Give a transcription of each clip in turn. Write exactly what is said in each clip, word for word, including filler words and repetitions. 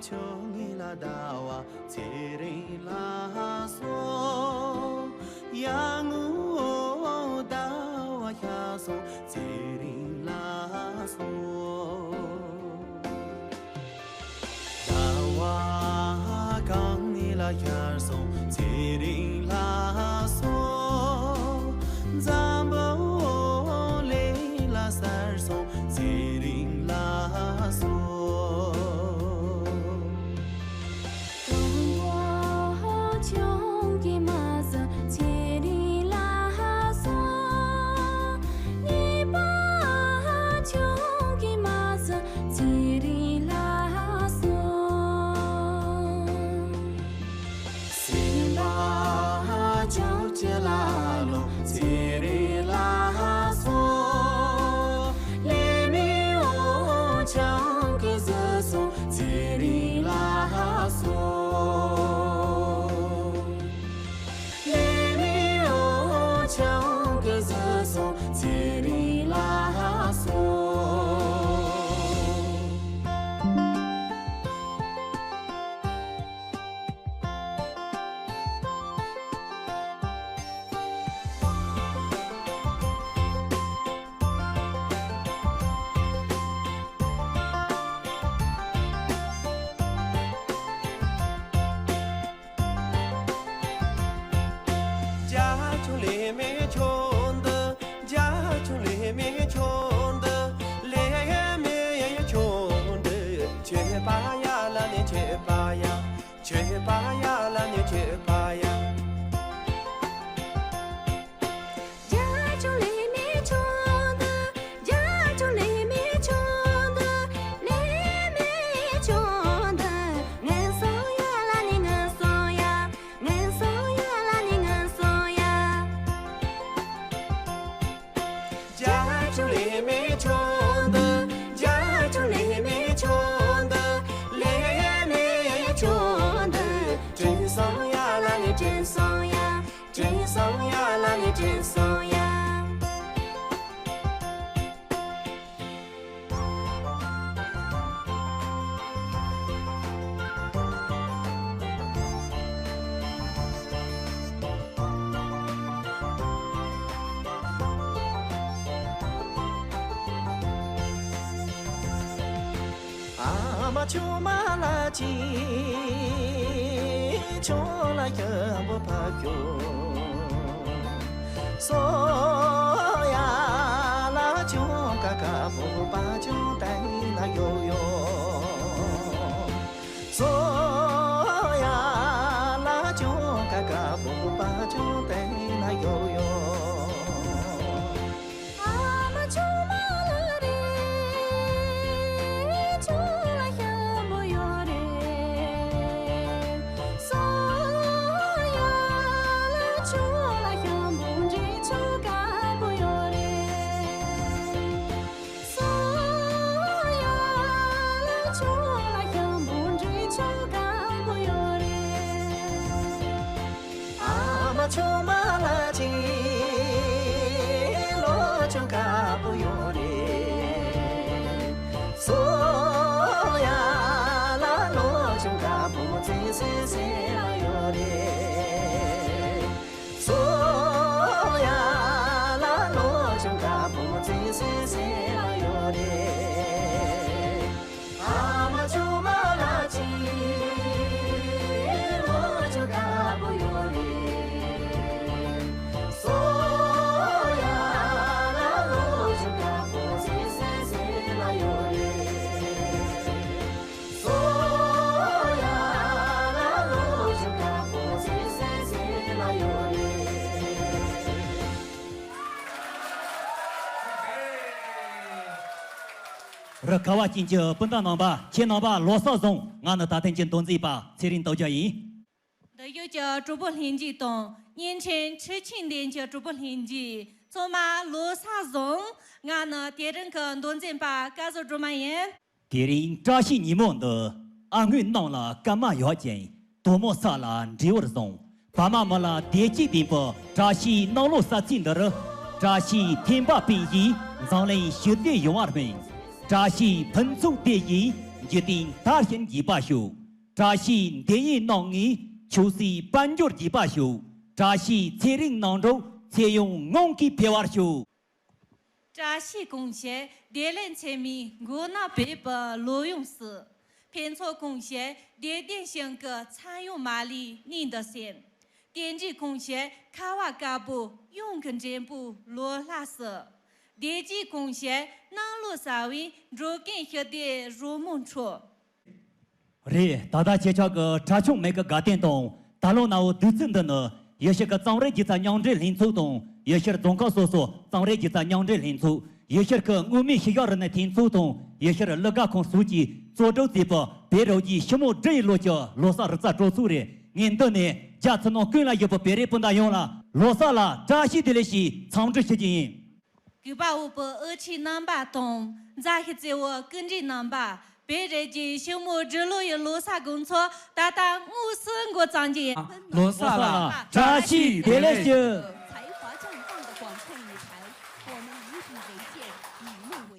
ཕྱོགས་ལ་ཟླ་བ་ཚེ་རིང་ལ་སོགས། ཡར་ངོ་ཟླ་བ་ཤར་སོང་ཚེ་རིང་ལ་སོགས། ཟླ་བ་གང་ནས་ལ་ཤར་སོང་ཚེ་རིང་ལ་སོགས། འཛམ་བུ་གླིང་ལ་གསལ་སོང་ཚེ་རིང་ལ་སོགས། དང་པོ་ཆུང་གི་མ་ཟ་ཚེ་རིང་ལ་སོགས། གཉིས་པ་ཆུང་གི་མ་ཟ་ཚེ་རིང་ལ་སོགས། སེམས་པ་ཆུང་ཆུང་ལ་ལོ་ཚེ་རིང་ལ་སོགས། ལས་མེད་འོ་ཆང་གི་བཟི་སོང་ཚེ་རིང་ལ་སོགས། ལས་མེད་འོ་ཆང་གི་བཟི་སོང་ཚེ་རིང་ལ་སོགས། རྒྱ་ཆུང་ལས་མེད་ཆུང་འདི། རྒྱ་ཆུང་ལས་མེད་ཆུང་འདི། ལས་མེད་ཡ་ཆུང་འདི། ཆོས་པ་ཡ་ལ་ནི་ཆོས་པ་ཡ། ཆོས་པ་ཡ་ལ་ནི་ཆོས་པ་ཡ། རྒྱ་ཆུང་ལས་མེད་ཆུང་འདི། རྒྱ་ཆུང་ལས་མེད་ཆུང་འདི། ལས་མེད་ཆུང་འདི། ངན་སོང་ཡ་ལ་ནི་ངན་སོང་ཡ། ངན་སོང་ཡ་ལ་ནི་ངན་སོང་ཡ། རྒྱ་ཆུང་ལས་མེད་ཆུང་འདི། རྒྱ་ཆུང་ལས་མེད་ཆུང་འདི། ལས་མེད་ཆུང་འདི། དྲན་སོང་ཡ་ལ་ནི་དྲན་སོང་ཡ། དྲན་སོང་ཡ་ལ་ནི་དྲན་སོང་ཡ། ཨ་མ་ཆུང་མ་ལ་ཅི། ཆུང་ལ་ཞིམ་པོ་ཕབ་ཤོག་སོ་ཡ་ལ་ཆུང་ཀ་ཀ་པོ་པ་ཆུང་ཏན་ན་ཡོ་ཡོ། སོ་ཡ་ལ་ཆུང་ཀ་ཀ་པོ་པ་ཆུང་ཏན་ན་ཡོ་ཡོ། ཨ་མ་ཆུང་མ་ལ་རེད། ཆུང་ལ་ཞིམ་པོ་ཡོད་རེད། སོ་ཡ་ལ་ཆུང་ལ་ཞིམ་པོ་འདྲེ་ཆུང་དཀར་པོ་ཡོད་རེད། སོ་ཡ་ལ་ཆུང་ལ་ཞིམ་པོ་འདྲེ་ཆུང་དཀར་པོ་ཡོད་རེད། ཨ་མ་ཆུང་མ་ལ་ཅི། ལོ་ཆུང་དཀར་པོ་ཡོད་རེད། སོ་ཡ་ལ་ལོ་ཆུང་དཀར་པོ་ཙི་སི་སི་ལ་ཡོད་རེད། སོ་ཡ་ལ་ལོ་ཆུང་དཀར་པོ་ཙི་སི་སི་ལ་ཡོད་རེད། ཨ་མ་ཆུང་མ་ལ་ཅི། ལོ་ཆུང་དཀར་པོ་ཡོད་རེད། སོ་ཡ་ལ་ལོ་ཆུང་དཀར་པོ་ཟེར་ཟེར་ཟེར་ལ་ཡོད་རེད། སོ་ཡ་ལ་ལོ་ཆུང་དཀར་པོ་ཟེར་ཟེར་ཟེར་ལ་ཡོད་རེད། རི་ཁ་བ་ཅན་གྱི་སྤུན་ཟླ་རྣམ་པ། ཁྱེད་རྣམ་པ་ལོ་གསར་བཟང་། ང་ནི་ད་ཐེངས་ཀྱི་མདོ་འཛིན་པ་ཚེ་རིང་རྡོ་རྗེ་ཡིན། འདི་ཡུལ་གྱི་གྲོགས་པོ་ལྷན་རྒྱས་དང་བརྙན་འཕྲིན་འཕྲུལ་ཆས་འདེམས་ཀྱི་གྲོགས་པོ་ལྷན་རྒྱས་ཚང་མ་ལོ་གསར་བཟང་། ང་ནི་དེ་རིང་གི་མདོ་འཛིན་པ་སྐལ་བཟང་སྒྲོལ་མ་ཡིན། དེ་རིང་བཀྲ་ཤིས་ཉིན་མོ་འདི། ཨ་སྔོན་གནམ་ལ་སྐར་མ་ཡག་ཅིང་། དོ་མོ་ས་ལ་འབྲས་བུར་བཟང་། བ་མ་མི་ལ་བདེ་སྐྱིད་ལྡན་པའི་བཀྲ་ཤིས་གནམ་ལོ་གསར་ཚེས་འདིར། བཀྲ་ཤིས་ཐེམ་པ་སྤུན་བཞིས་འཛམ་གླིང་ཞི་བདེ་ཡོང་བར་སྨོན། བཀྲ་ཤིས་ཕུན་ཚོགས་སྡེ་བཞིས་ འཇིག་རྟེན་དར་ཞིང་རྒྱས་པར་ཤོག། བཀྲ་ཤིས་འདི་ཡི་ནང་ངེས་ཆོས་སྲིད་དཔལ་འབྱོར་རྒྱས་པར་ཤོག། བཀྲ་ཤིས་ཚེ་རིང་ནང་འགྲོ་ཚེ་ཡུན་ངང་གིས་འཕེལ་བར་ཤོག། བཀྲ་ཤིས་གང་བྱེད་བདེ་ལེགས་མཚན་མའི་མགོ་ནག་བོད་པའི་ལོ་ཡོངས་སུ། ཕུན་ཚོགས་གང་བྱེད་བདེ་ལྡན་ཞིང་གི་ཚལ་ཡང་མ་ལུས་གནས་འདིར་གསན། བསྟན་འགྲོའི་གང་བྱེད་ཁ་བ་དཀར་པོ་གཡང་གི་འགྲེང་བུ་ལོ་ལྷག་སྲིད། བདེ་སྐྱིད་གང་བྱེད་གནམ་ལོ་གསར་བའི་འགྲོ་ཀུན་ཞི་བདེའི་རོལ་མོ་འཕྲོ། རེད། ད་ལྟ་ཁྱེད་ཅག་གི་གྲྭ་ཆུང་མའི་གི་དགའ་སྟོན་དང་། ད་ལོ་ནའོ་དུས་ཚོད་འདི་ནི་ཡུལ་ཤུལ་གྱི་གཙང་རིས་སྒྱུ་རྩལ་མཉམ་འབྲེལ་ལྷན་ཚོགས་དང་། ཡུལ་ཤུལ་རྫོང་ཁག་སོ་སོ་གཙང་རིས་སྒྱུ་རྩལ་མཉམ་འབྲེལ་ལྷན་ཚོགས། ཡུལ་ཤུལ་གྱི་མངོན་མིན་ཤེས་བྱ་རིག་གནས་ཐོན་ཚོགས་དང་། ཡུལ་ཤུལ་གླུ་གར་ཁང་སོགས་ཀྱིས་གཙོ་སྒྲུབ་མཛད་པའི་བོད་རང་བཞིན་ཞི་མོ་སྦྲུལ་ཡི་ལོ་ཀྱི་ལོ་གསར་རིག་རྩལ་སྤྲོ་ཚོགས་རེད། ངས་འདི་ནས་རྒྱ་ཆེ་ནང་ཀུན་ལ་བཞུགས་པའི་བོད་རིགས་སྤུན་ཟླ་ཡོངས་ལ་ལོ་གསར་ལ་བཀྲ་ཤིས་བདེ་ལེགས་ཞེས་འཚམས་འདྲི་ཞུ་རྒྱུ་ཡིན། གུས་པ་འོས་པའི་དབུ་ཁྲིད་རྣམ་པ་དང་། མཛད་བཞུགས་གཙོ་བོ་སྐུ་མགྲོན་རྣམ་པ། བོད་རང་བཞིན་ཞི་མོ་སྦྲུལ་ལོ་ཡི་ལོ་གསར་དགོང་ཚོགས་ད་ལྟ་དངོས་སུ་འགོ་བརྩམས་རྒྱུ་ཡིན། ལོ་གསར་ལ་བཀྲ་ཤིས་བདེ་ལེགས་ཞུ། 才华绽放的广阔舞台，我们以笔为鉴，以梦为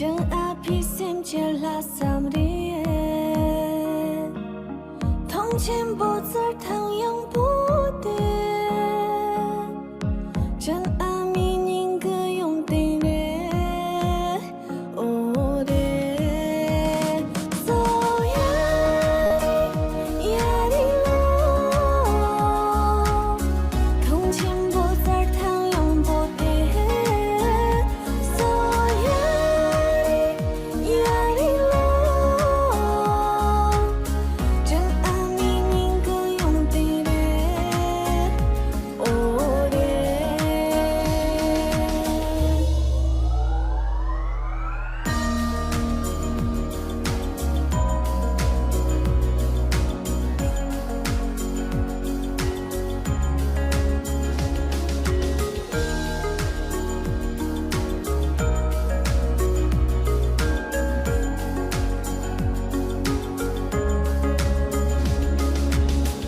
ཀྲང་ཨ་ཕའི་སེམས་ཀྱི་ལྷག་བསམ་རེད། ཐང་ཆེན་པོ་རྩྭ་ཐང་ཡངས་པོ་དེ། ཀྲང་ཨ་མའི་སྙིང་གི་ཡོན་ཏན་རེད། ཨོ་རེད། སོ་ཡ་རེད། ཡ་རེད་ལོ། ཐང་ཆེན་པོ་རྩྭ་ཐང་ཡངས་པོ་དེ། སོ་ཡ་རེད། ཡ་རེད་ལོ། ཀྲང་ཨ་མའི་སྙིང་གི་ཡོན་ཏན་རེད། ཨོ་རེད།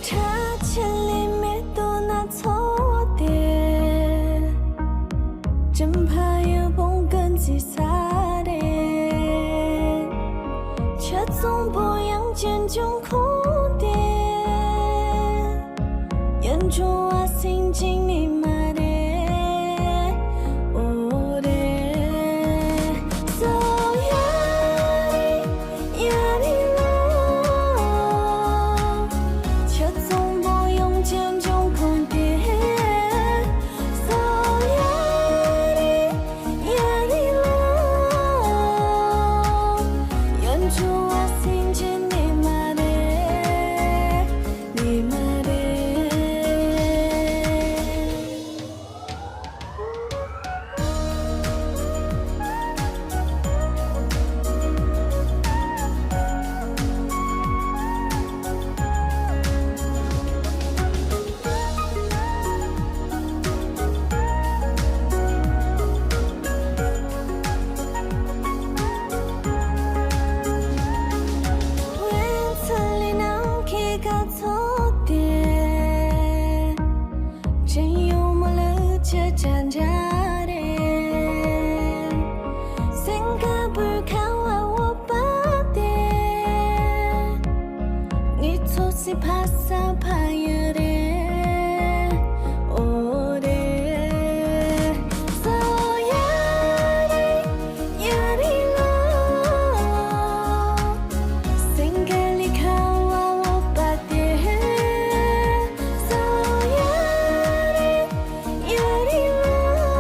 ཁྲ་ཆེ་ལི་མེ་ཏོག་སྣ་ཚོགས་དེ། ཀྲིན་ཕ་ཡུལ་བོང་ཀུན་བརྩེ་ས་རེད། ཆུ་གཙང་པོ་ཡང་ཅན་འབྱུང་ཁུངས་དེ། ཡར་འགྲོ་བ་སེང་ཆེན་ཉི་མ་རེད། ཨོ་རེད། སོ་ཡ་རེད། ཡ་རེད་ལོ། ཆུ་གཙང་པོ་ཡང་ཅན་འབྱུང་ཁུངས་དེ། སོ་ཡ་རེད། ཡ་རེད་ལོ། ཡར་འགྲོ་བ་སེང་ཆེན་ཉི་མ་རེད། ཉི་མ་རེད། ཚོགས་ཏེ། ཅན་ཡོ་མ་ལ་ཅ་ཅན་ཇ་རེ། སེང་ག་པུར་ཁ་བ་འོ་པ་ཏེ། ངི་ཚོ་སི་ཕ་ས་ཕ་ཡ་རེ། ཨོ་རེ། སོ་ཡ་རེ། ཡ་རེ་ལོ། སེང་ག་ལི་ཁ་བ་འོ་པ་ཏེ། སོ་ཡ་རེ། ཡ་རེ་ལོ།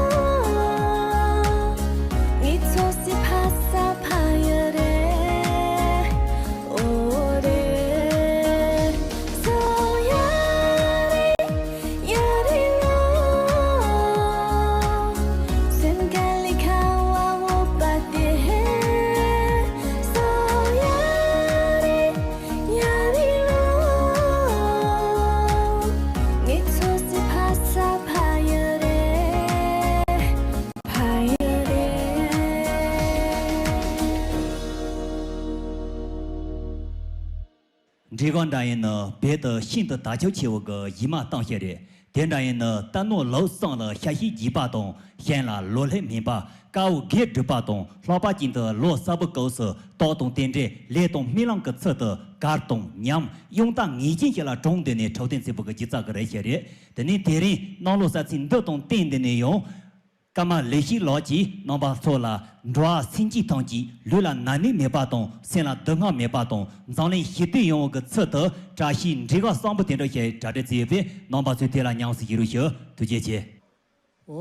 ངི་ཚོ་སི་ཕ་ས་ཕ་ཡ་རེ། ཨོ་རེ། སོ་ཡ་རེ། ཡ་རེ་ལོ། སེང་ག་ལི་ཁ་བ་འོ་པ་ཏེ། སོ་ཡ་རེ། ཡ་རེ་ལོ། ངི་ཚོ་སི་ཕ་ས་ཕ་ཡ་རེ། ཕ་ཡ་རེ། འབྲི་གུང་འདྲ་ཡིན་ནི་རྦད་དེ་ཤིན་ཏུ་དར་ཁྱབ་ཆེ་བོ་གི་གཞས་མ་གཏམ་བཤད་རེད། དེ་འདྲ་ཡིན་ནི་རྟ་ནོར་ལོ་གསུམ་ལ་ཤ་ཤེད་རྒྱས་པ་དང་། གཞན་ལ་ལོ་ལེགས་སྨིན་པ། དཀར་བོ་དགེ་སྒྲུབ་པ་དང་། ལྷག་པ་ཅན་དུ་ལོ་གསར་པའི་སྐབས་སུ་ལྟོགས་དང་རྟེན་འབྲེལ་ལས་དང་སྨོན་ལམ་གྱི་ཚུལ་དུ་གར་དང་ཉམས་གཡུང་དྲ་ངེས་ཅན་ཞིག་ལ་གྲོངས་འདི་ནས་འཁྲབ་སྟོན་མཛད་པའི་གི་སྒྱུ་རྩལ་གྱི་རེ་ཞིག་རེད། དེ་ནས་དེ་རིང་གནམ་ལོ་གསར་ཚེས་འདི་དང་བསྟུན་འདི་ནས་ཡང་། ཀརྨ་ལེགས་བཤད་ལགས་ཀྱིས་རྣམ་པ་ཚོ་ལ་འགྲོ་བ་སེམས་ཅན་ཐམས་ཅད་ལུས་ལ་ན་ནད་མེད་པ་དང་སེམས་ལ་སྡུག་བསྔལ་མེད་པ་དང་འཛམ་གླིང་ཞི་བདེ་ཡོང་བའི་གི་ཚུལ་དུ་བཀྲ་ཤིས་འབྲས་ག་བཟང་པོ་དེ་འདྲ་ཞིག་གྲ་སྒྲིག་མཛད་ཡོད་པས་རྣམ་པ་ཚོས་དེ་ལ་ཉམས་སུ་བཞེས་རོགས་ཞུ། ཐུགས་རྗེ་ཆེ། འོ་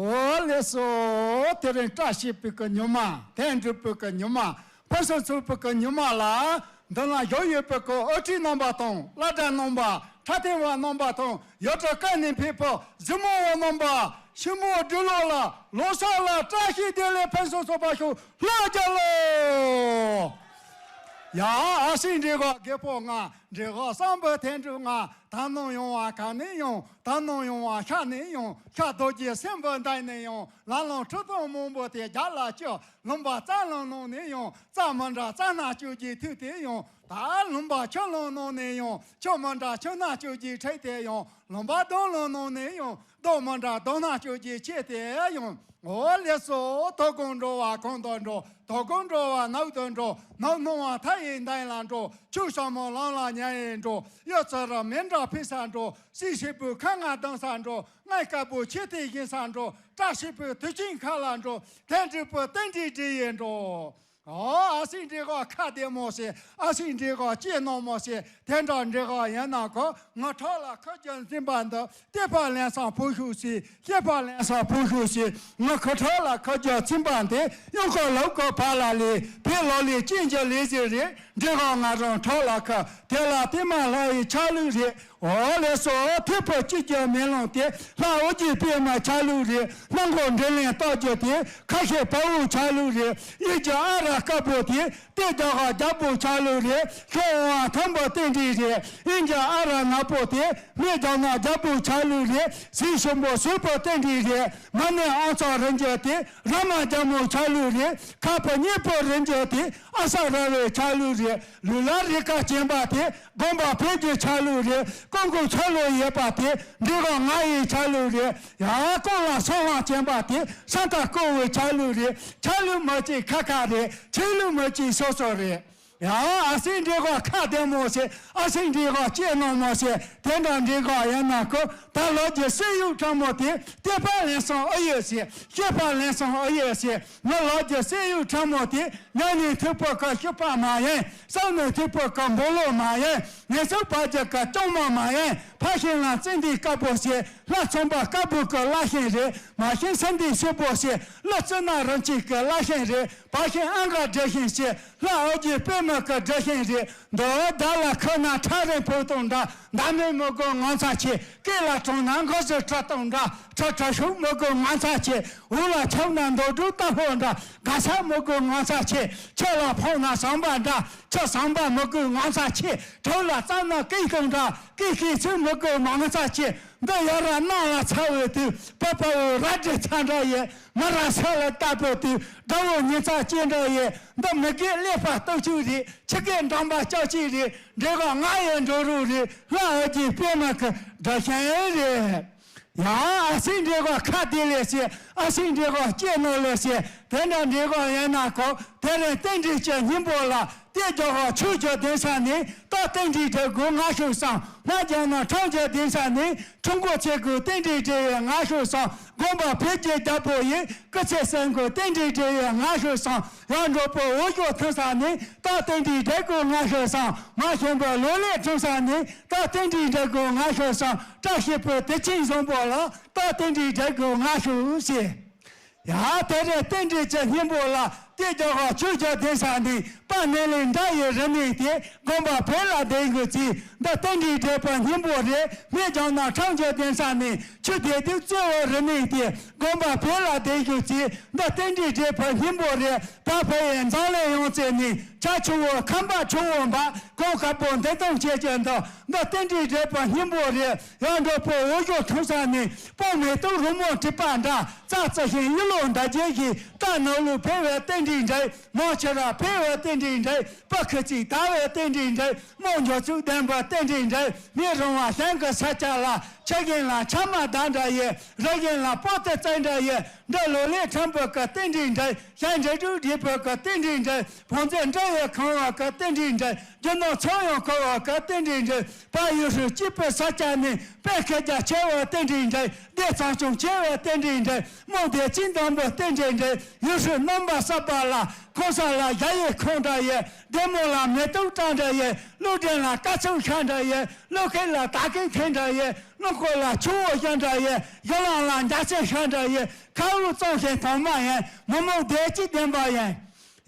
ལགས་སོ། དེ་རིང་བཀྲ་ཤིས་པའི་གི་ཉི་མ། དོན་འགྲུབ་པའི་གི་ཉི་མ། ཕུན་སུམ་ཚོགས་པའི་གི་ཉི་མ་ལ། མདུན་ལ་བཞུགས་ཡོད་པའི་གི་དབུ་ཁྲིད་རྣམ་པ་དང་། བླ་བྲང་རྣམ་པ། འཁྲབ་སྟོན་པ་རྣམ་པ་དང་། ཡུལ་གྲུ་ཁག་ནས་ཕེབས་པའི་གཟིགས་མོ་བ་རྣམ་པ། ཤིང་མོ་སྦྲུལ་ལོ་ལ་ལོ་གསར་ལ་བཀྲ་ཤིས་བདེ་ལེགས་ཕུན་སུམ་ཚོགས་པ་ཞིག་ལ་རྒྱལ་ལོ། ཡ། ཨ་སྲས་འབྲས་ག་རྒད་པོ་ང་། འབྲས་ག་བཟང་པོ་དོན་གྲུབ་ང་། ད་ནང་ཡོང་བ་ག་ནས་ཡོང་། ད་ནང་ཡོང་བ་ཤར་ནས་ཡོང་། ཤར་རྡོ་རྗེ་སེམས་དཔའི་མདུན་ནས་ཡོང་། ལ་ལུང་ཁྲི་སྟོང་མང་པོ་དེ་རྒྱབ་ལ་བསྐྱོད། ལུང་པ་རྩ་རླུང་ནང་ནས་ཡོང་། རྩ་མི་འདྲ་རྩ་སྣ་བཅུ་གཅིག་ཐུག་སྟེ་ཡོང་། ད་ལུང་པ་ཆུ་ཀླུང་ནང་ནས་ཡོང་། ཆུ་མི་འདྲ་ཆུ་སྣ་བཅུ་གཅིག་འཁྲིགས་ཏེ་ཡོང་། ལུང་པ་སྡོང་ལུང་ནང་ནས་ཡོང་། རྡོ་མི་འདྲ་རྡོ་སྣ་གཅོད་ཀྱི་ཆེད་དུ་ཡང་། འོ་ལགས་སོ། དོ་དགོང་འགྲོ་བ་གང་དུ་འགྲོ། དོ་དགོང་འགྲོ་བ་ནགས་དུ་འགྲོ། ནགས་སྣང་བ་མཐའ་ཡས་མདུན་ལ་འགྲོ། ཆུ་ཞྭ་མོ་ལམ་ལ་ཉལ་ཡས་འགྲོ། གཡུ་བྱུ་རུ་མེ་འདྲ་ཕུལ་ས་འགྲོ། སྲས་ཞིག་པོའི་ཁ་ང་གདངས་ས་འགྲོ། རྔ་དཀར་པོ་ཆེ་ཐིག་བཞེངས་ས་འགྲོ། བཀྲ་ཤིས་པའི་དུས་ཆེན་ཁ་ལ་འགྲོ། དོན་འགྲུབ་པའི་རྟེན་འབྲེལ་འགྲིག་ཡས་འགྲོ། ཨོ། ཨ་སྲས་འདྲེ་ག་ཁ་བདེ་མོ་བྱེད། ཨ་སྲས་འདྲེ་ག་ལྕེ་རྣོ་མོ་བྱེད། དེ་འདྲ་འདྲེ་ག་ཡིན་ན་ཁོ། ངའི་ཁྲག་ལ་ཁུ་རྒྱུ་འཛིན་པ་འདི། བསྟོད་པ་ལན་གསུམ་ཕུལ་ཤོག་ཟེར། བཤད་པ་ལན་གསུམ་ཕུལ་ཤོག་ཟེར། ངའི་ཁྲག་ལ་ཁུ་རྒྱུ་འཛིན་པ་འདི། གཡང་ཁ་ལོག་གི་བར་ལ་ལས། བོད་ལོ་ལས་ཅན་གྱི་ལས་ཟིག་རེད། འདྲེ་ག་ང་རང་ཁྲག་ལ་ཁུ། དེ་ལ་བསྟོད་མ་ལྷ་ཡི་ཆ་ལུགས་རེད། འོ་ལགས་སོ། ཐེག་པ་གཅིག་གི་མེ་ལོང་དེ། ལྷ་ཨོ་རྒྱན་པད་མ་ཆ་ལུགས་རེད། སྣ་འགོག་འདྲེ་ལན་བཏབ་རྒྱུ་དེ། ཁ་ཤས་དཔའ་བོ་ཆ་ལུགས་རེད། གཡས་ཀྱི་ཨ་ར་དཀར་པོ་དེ། གཏད་རྒྱག་ག་རྒྱལ་པོ་ཆ་ལུགས་རེད། ཤོག་འོང་བ་ཐང་པོ་རྟེན་འབྲེལ་རེད། གཡོན་གྱི་ཨ་ར་ནག་པོ་དེ། སྨད་རྒྱག་ན་རྒྱལ་པོ་ཆ་ལུགས་རེད། ཟས་ཞིམ་པོ་ཟོས་པོ་རྟེན་འབྲེལ་རེད། མ་ཎི་ཨང་ཚོ་རིན་རྒྱུ་དེ། ར་མ་རྒྱལ་མོ་ཆ་ལུགས་རེད། ཁ་ཕོ་སྙེ་པོ་རིན་རྒྱུ་དེ། ཨ་ས་ར་བའི་ཆ་ལུགས་རེད། ལུས་ལ་རེ་ཁ་བྱིན་པ་དེ། དགོན་པ་བོད་ཀྱི་ཆ་ལུགས་རེད། ཀོང་ཀོང་ཆ་ལུགས་ཡོད་པ་དེ། འདྲེ་ག་ང་ཡི་ཆ་ལུགས་རེད། ཡ། ཀོང་ལ་སོང་ལ་བྱིན་པ་དེ། ས་མཐའ་བསྐོར་བའི་ཆ་ལུགས་རེད། ཆ་ལུགས་མི་གཅིག་ཁ་ཁ་རེད། ཆོས་ལུགས་མི་གཅིག་སོ་སོ་རེད། ཡ། ཨ་སྲས་འདྲེ་ག་ཁ་བདེ་མོ་བྱེད། ཨ་སྲས་འདྲེ་ག་ལྕེ་རྣོ་མོ་བྱེད། དེ་འདྲ་འདྲེ་ག་ཡིན་ན་ཁོ། ད་ལོ་རྒྱུས་སྲོལ་ཡིག་ཕྲ་མོ་དེ། བསྟོད་པ་ལན་གསུམ་ཨེ་ཡོད་ཟེར། བཤད་པ་ལན་གསུམ་ཨེ་ཡོད་ཟེར། ངའི་ལོ་རྒྱུས་སྲོལ་ཡིག་ཕྲ་མོ་དེ། ཉན་ནས་ཐུབ་པ་གི་ཤུག་པ་མ་ཡིན། བསམ་ནས་ཐུབ་པ་གི་འབོ་ལོ་མ་ཡིན། ངལ་གསོ་བ་རྒྱུ་གི་སྐྱོང་མ་མ་ཡིན། ཕ་ཤིང་ལ་བརྩེ་འདི་དཀར་པོ་བྱེད། ལྷ་ཚོང་པ་དཀར་པོ་གི་བླ་ཤིང་རེད། མ་ཤིང་སེང་འདི་སེར་པོ་བྱེད། ཀླུ་བཙུན་ན་རིན་ཆེན་གི་བླ་ཤིང་རེད། བ་ཤིང་ཨང་ག་སྒྲི་ཤིང་བྱེད། ལྷ་ཨོ་རྒྱན་པད་མ་གི་སྒྲི་ཤིང་རེད། མདོ་བོ་མདའ་ལ་ཁུར་ན་ཁྲ་རེ་ཕོ་དང་འདྲ། མདའ་མེད་མི་དགོས་ངོ་མཚར་ཆེ། སྐེ་ལ་དྲངས་ན་མགོ་ཟུར་ཁྲ་དང་འདྲ། ཁྲ་ཁྲ་ཤུག་མི་དགོས་ངོ་མཚར་ཆེ། འུ་ལ་ཆགས་ན་འདོད་སྒྲུབ་རྟ་ཕོ་འདྲ། དགའ་ས་མི་དགོས་ངོ་མཚར་ཆེ། ཆུ་ལ་ཕོག་ན་ཟམ་པ་འདྲ། ཆུ་ཟམ་པ་མི་དགོས་ངོ་མཚར་ཆེ། གྲོགས་ལ་བརྩམས་ན་སྐད་དང་འདྲ། སྐད་ཤེས་ཚུལ་མི་དགོས་ངོ་མཚར་ཆེ། འདི་ཡ་ར་གནམ་ལ་ཚ་བའི་དུས། པ་པ་བོ་ར་དྲི་ཚ་འདྲ་ཡེ། མི་ར་ས་ལ་ལྟ་བུ་དུས། དགྲ་བོ་ཉི་ཚ་ཅན་འདྲ་ཡེ། འདི་མི་དགེ་ཀླད་པ་སྟོབས་ཤུགས་རེད། ཆུ་དགེ་འགྲམ་པ་ལྕགས་ཅིག་རེད། འདྲེ་ག་ང་ཡི་འགྲོ་རུ་རེད། ལྷ་ཨོ་རྒྱན་པད་མ་གི་སྒྲ་ཤན་རེད། ཡ། ཨ་སྲས་འདྲེ་ག་ཁ་བདེ་ལེ་ཤེ། ཨ་སྲས་འདྲེ་ག་ལྕེ་རྣོ་ལེ་ཤེ། དེ་འདྲ་འདྲེ་ག་ཡིན་ན་ཁོ། དེ་རིང་རྟེན་འབྲེལ་གྱི་སྙིང་པོ་ལ། གཏད་རྒྱག་ག་ཆོས་ཀྱི་གདན་ས་ནས། ད་རྟེན་འབྲེལ་འགྲིག་དགོས་ང་ཤོད་བསམ། སྨད་རྒྱག་ན་ཁྲོམ་གྱི་གདན་ས་ནས། ཁྲོམ་སྐོར་ཆེ་དགོས་རྟེན་འབྲེལ་འགྲིག་ཡས་ང་ཤོད་བསམ། དགོན་པ་བོད་ཀྱི་རྒྱལ་པོ་ཡིན། སྐུ་ཚེ་བསོད་དགོས་རྟེན་འབྲེལ་འགྲིག་ཡས་ང་ཤོད་བསམ། ཡར་འབྲོག་པའི་འོ་ཞོ་ཐོན་ས་ནས། ད་རྟེན་འབྲེལ་འགྲིག་དགོས་ང་ཤོད་བསམ། མ་ཞིམ་པའི་ལོ་ལེགས་ཐོན་ས་ནས། ད་རྟེན་འབྲེལ་འགྲིག་དགོས་ང་ཤོད་བསམ། བཀྲ་ཤིས་པའི་དུས་ཆེན་བཟང་པོ་ལ། ད་རྟེན་འབྲེལ་འགྲིག་དགོས་ང་ཤོད་ཟེར། ཡ། དེ་རིང་རྟེན་འབྲེལ་གྱི་སྙིང་པོ་ལ། གཏད་རྒྱག་ག་ཆོས་ཀྱི་གདན་ས་ནས། དཔལ་ནཱ་ལེནྡྲ་ཡི་རི་གནས་དེ། དགོན་པ་བོད་ལ་གདན་ཞུ་རྩིས། འདི་རྟེན་འབྲེལ་འགྲིག་པའི་སྙིང་པོ་རེད། སྨད་རྒྱག་ན་ཁྲོམ་གྱི་གདན་ས་ནས། ཆོས་སྡེ་དུ་གཙོ་བོ་རི་གནས་དེ། དགོན་པ་བོད་ལ་གདན་ཞུ་རྩིས། འདི་རྟེན་འབྲེལ་འགྲིག་པའི་སྙིང་པོ་རེད། ད་བོད་ཡི་འཛམ་གླིང་ཡང་རྩེ་ནས། བྱ་ཆུ་བོ་ཁམས་པ་ཆུ་བོ་འབབ། གངས་དཀར་པོ་མདུན་སྟོན་བྱེད་ཀྱི་འདུག་འདི་རྟེན་འབྲེལ་འགྲིག་པའི་སྙིང་པོ་རེད། ཡར་འབྲོག་པའི་འོ་ཞོ་ཐོན་ས་ནས། སྤང་མེ་ཏོག་རོལ་མོ་བྲིས་པ་འདྲ། རྩྭ་རྩི་ཤིང་གཡུ་ལོ་འདབ་རྒྱས་ཤིང་། རྟ་ནོར་ལུག་འཕེལ་བའི་རྟེན་འབྲེལ་འགྲིག་མོ་ཆུ་ར་འཕེལ་བའི་རྟེན་འབྲེལ་འགྲིག་པ་ཁུ་ཚིག་དར་བའི་རྟེན་འབྲེལ་འགྲིག་མོ་མགྱོགས་ཚུགས་ལྡན་པའི་རྟེན་འབྲེལ་འགྲིག་མི་རུང་བ་གཞན་གྱི་ས་ཆ་ལ། ཆུ་རྒན་ལ་ཆ་མ་དར་འདྲ་ཡེ། རི་རྒན་ལ་སྤོ་ཏི་བཙན་འདྲ་ཡེ། འདི་ལོ་ལེགས་ཁྲོམ་བུ་གི་རྟེན་འབྲེལ་འགྲིག་གཞན་འབྲེལ་དྲུག་འབྲེལ་བུ་གི་རྟེན་འབྲེལ་འགྲིག་བོང་རྫས་འདྲ་ཡེ་ཁང་བ་གི་རྟེན་འབྲེལ་འགྲིག་རྒྱུ་ནོར་ཚོང་ཡོང་ཁོ་བ་གི་རྟེན་འབྲེལ་འགྲིག་བལ་ཡུལ་ཧྲུལ་སྐྱིད་པའི་ས་ཆ་ནས། དཔལ་ཁེ་རྒྱ་ཆེ་བའི་རྟེན་འབྲེལ་འགྲིག་སྡེ་ཚང་ཆུང་ཆེ་བའི་རྟེན་འབྲེལ་འགྲིག་མོ་སྡེ་ཆེན་འདམ་བུའི་རྟེན་འབྲེལ་འགྲིག་ཡུལ་ཧྲུལ་རྣམ་པ་གསར་པ་ལ། ཁོང་ས་ལ་གཞལ་ཡས་ཁང་འདྲ་ཡེ། སྡེར་མོ་ལ་མེ་ཏོག་བཀྲ་འདྲ་ཡེ། ཀླུ་སྒྲུབ་ལ་སྐར་ཚོགས་ཤར་འདྲ་ཡེ། ཀླུ་ཁེལ་ལ་དར་གོས་འཐེན་འདྲ་ཡེ། ཀླུ་འཁོར་ལ་ཆུ་བོ་བཞུར་འདྲ་ཡེ། གཞུ་ལམ་ལ་འཇའ་ཚོན་ཤར་འདྲ་ཡེ། ཁ་དབུགས་གཙང་ཞིང་དྭངས་མ་ཡིན། མི་མོ་བདེ་སྐྱིད་ལྡན་པ་ཡིན།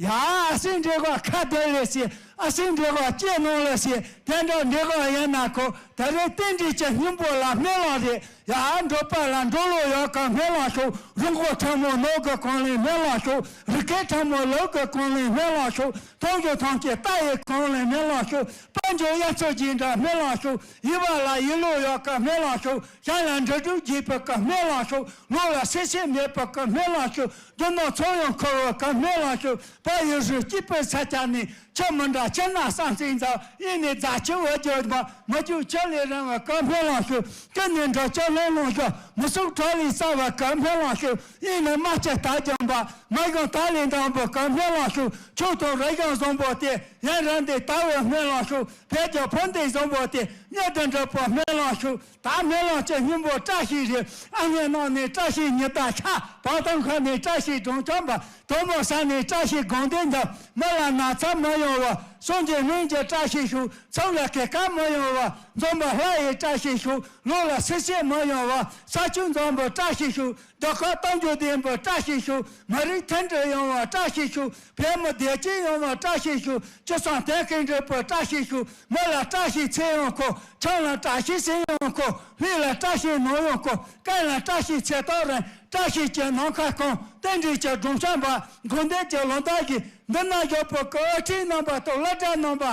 ཡ། ཨ་སྲས་འདྲེ་ག་ཁ་བདེ་ལེ་ཤེ། ཨ་སྲས་འདྲེ་ག་ལྕེ་རྣོ་ལེ་ཤེ། དེ་འདྲ་འདྲེ་ག་ཡིན་ན་ཁོ། ད་རེས་རྟེན་འབྲེལ་གྱི་སྙིང་པོ་ལ་སྨོན་ལམ་རེད། ཡ། འབྲོག་པ་ལ་འབྲོག་ལོ་ཡག་གི་སྨོན་ལམ་ཞུ། རི་མགོ་ཁྲ་མོ་ནོར་གི་གོང་ལེན་སྨོན་ལམ་ཞུ། རི་སྐེད་ཁྲ་མོ་ལོ་གི་གོང་ལེན་སྨོན་ལམ་ཞུ། མཐོང་རྒྱུ་ཐང་ཆེ་རྟ་ཡི་གོང་ལེན་སྨོན་ལམ་ཞུ། དཔལ་འབྱོར་དབྱར་མཚོ་རྒྱས་འདྲ་སྨོན་ལམ་ཞུ། ཡུལ་བ་ལ་ཡིད་ལོ་ཡག་གི་སྨོན་ལམ་ཞུ། ཞིང་ལ་འབྲུ་དྲུག་རྒྱས་པ་གི་སྨོན་ལམ་ཞུ། ལུག་ལ་སེར་སེར་མེད་པ་གི་སྨོན་ལམ་ཞུ། རྒྱུ་ནོར་ཚོང་ཡོང་ཁོ་བ་གི་སྨོན་ལམ་ཞུ། བལ་ཡུལ་ཧྲུལ་སྐྱིད་པའི་ས་ཆ་ནས། ཆུ་མི་འདྲ་ཆུ་ན་བསམ་སེམས་འཛིན། གཡས་ནས་རྫ་ཆུ་འོད་འགྱུར་མ། མི་རྒྱུད་ཆུ་ལས་རིང་བ་གང་སྨོན་ལམ་ཞུ། ཀུན་ནས་འགྲོ་ཆུ་ལྷུང་ལྷུང་ཞུ། མི་གསུང་གྲོགས་ལས་གསལ་བ་གང་སྨོན་ལམ་ཞུ། གཡས་ནས་རྨ་ཆུ་དར་ལྗང་པ། མི་གཞུང་དར་ལས་འདང་པོ་གང་སྨོན་ལམ་ཞུ། ཆུ་དང་རི་གཞུང་བཟང་པོ་སྟེ། ཡུན་རིང་དུ་དར་བའི་སྨོན་ལམ་ཞུ། བོད་ཀྱི་ཕོ་འདི་བཟང་པོ་སྟེ། མྱུར་དུ་འགྲུབ་པའི་སྨོན་ལམ་ཞུ། ད་སྨོན་ལམ་གྱི་སྙིང་པོ་བཀྲ་ཤིས་རེད། ཨ་སྔས་ནང་ནས་བཀྲ་ཤིས་ཉི་ཟླ་ཤར། བར་དང་ཁ་ནས་བཀྲ་ཤིས་སྒྲོལ་ལྕམ་པ། དོ་མོ་ས་ནས་བཀྲ་ཤིས་དགོངས་དོན་འགྲུབ། མི་ལ་ན་ཚ་མི་ཡོང་བ། སངས་རྒྱས་སྨན་གྱི་བཀྲ་ཤིས་ཤོག། ཚབ་ལ་སྐྱེ་རྒ་མི་ཡོང་བ། འཛོམས་པ་ལྷ་ཡི་བཀྲ་ཤིས་ཤོག། ལོ་ལ་སྲི་ཞུ་མི་ཡོང་བ། ས་ཆུ་འཛོམས་པའི་བཀྲ་ཤིས་ཤོག། རྡོ་ཁ་སྟོང་རྒྱུ་ལྡན་པའི་བཀྲ་ཤིས་ཤོག། མི་རིགས་མཐུན་སྒྲིལ་ཡོང་བའི་བཀྲ་ཤིས་ཤོག། བོད་མི་བདེ་སྐྱིད་ཡོང་བའི་བཀྲ་ཤིས་ཤོག། སྤྱི་བསང་བསྟན་ཁེངས་འགྲུབ་པའི་བཀྲ་ཤིས་ཤོག། མི་ལ་བཀྲ་ཤིས་ཚེ་ཡོང་ཁོ། ཆང་ལ་བཀྲ་ཤིས་ཟས་ཡོང་ཁོ། ལུས་ལ་བཀྲ་ཤིས་ནོར་ཡོང་ཁོ། རྐང་ལ་བཀྲ་ཤིས་ཚེ་ཐོག་རིང་། བཀྲ་ཤིས་ཀྱི་ནམ་མཁའ་སྐོང་། རྟེན་འབྲེལ་གྱི་སྒྲོམ་ཤམ་པ། དགོན་སྡེ་གྱི་ལོ་འདབ་བཞིན། འདི་ན་བཞུགས་པའི་སྐུ་ཁྲིད་རྣམ་པ་དང་སློབ་གྲྭ་རྣམ་པ།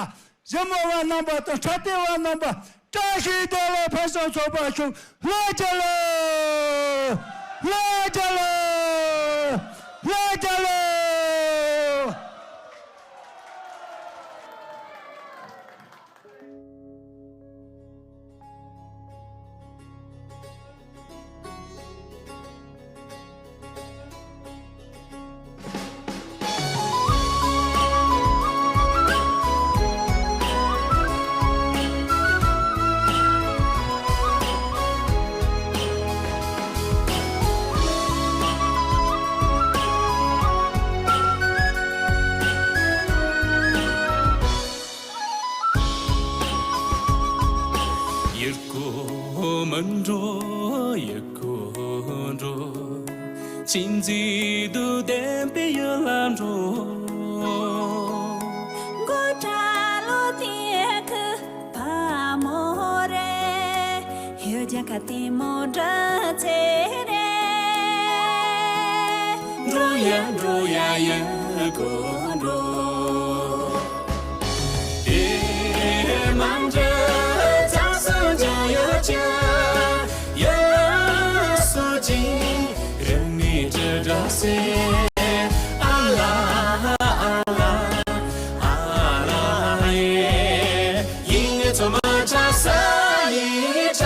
གཞིས་མོལ་བ་རྣམ་པ་དང་འཁྲབ་སྟོན་བ་རྣམ་པ། བཀྲ་ཤིས་བདེ་ལེགས་ཕུན་སུམ་ཚོགས་པ་ཤོག། ལྷ་རྒྱལ་ལོ། ལྷ་རྒྱལ་ལོ། ལྷ་རྒྱལ་ལོ། ཡུལ་སྐོར་མི་འགྲོ་ཡུལ་སྐོར་འགྲོ། ཅི་མཛད་དུ་བདེན་པའི་ཡུལ་ལ་འགྲོ། མགོ་སྐྲ་ལོ་དེ་ཁུ་བ་མོ་རེད། ཡོད་རྒྱ་ཁ་དེ་མོ་འདྲ་ཚེ་རེད། འགྲོ་ཡ་འགྲོ་ཡ་ཡུལ་སྐོར་འགྲོ། དེ་མ་འདྲ་ཚང་སོང་ཀྱང་ཡོད་ཀྱང་ཡོད་སོ་ཅིག་རིང་ནས་ཅི་འདྲ་སེ། ཨ་ལ་ཨ་ལ་ཨ་ལ་ཨེ། ཡིན་ངེས་ཚོ་མ་ཆ་ས་ཡི་ཆ།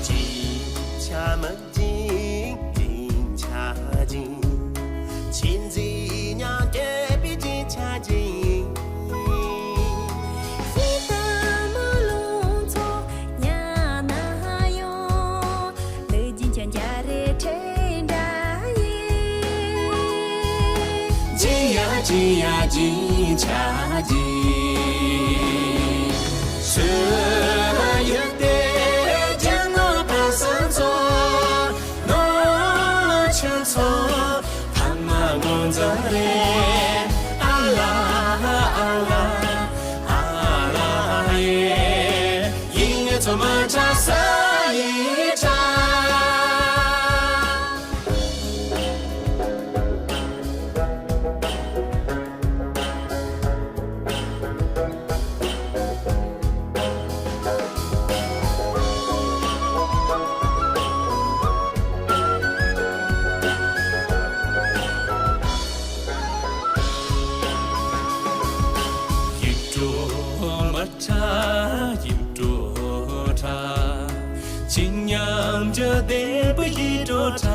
ཅིང་ཆ་མ་ཅིང་ཅིང་ཆ་ཅིང་། ཆི་འཛིན་མྱང་སྐད་པའི་ཅིང་ཆ་ཅིང་། ཤི་ད་མ་ལོང་ཚོ་ཉ་ན་ཡོང་། ལུས་ཅིང་ཆ་འཇའ་རེ་ཁྲེ་འདྲ་ཡིན། ཅིང་ཡ་ཅིང་ཡ་ཅིང་ཆ་ཅིང་། སུ་ཡོད་དེ་ཅང་ནོ་པ་སང་ཚོ། ནོ་ཆུ་ཚོ་ཐ་མ་ངོ་མཛའ་རེ། ཨ་ལ་ཨ་ལ་ཨ་ལ་ཨེ། ཡིན་ངེས་ཚོ་མ་ཆ་ས་ཡི་ཆ། ཡིད་འཕྲོག་མ་ཁྲ་ཡིད་འཕྲོག་ཁྲ། ཅི་སྙམ་གྱི་བདེན་པ་ཡིད་འཕྲོག་ཁྲ།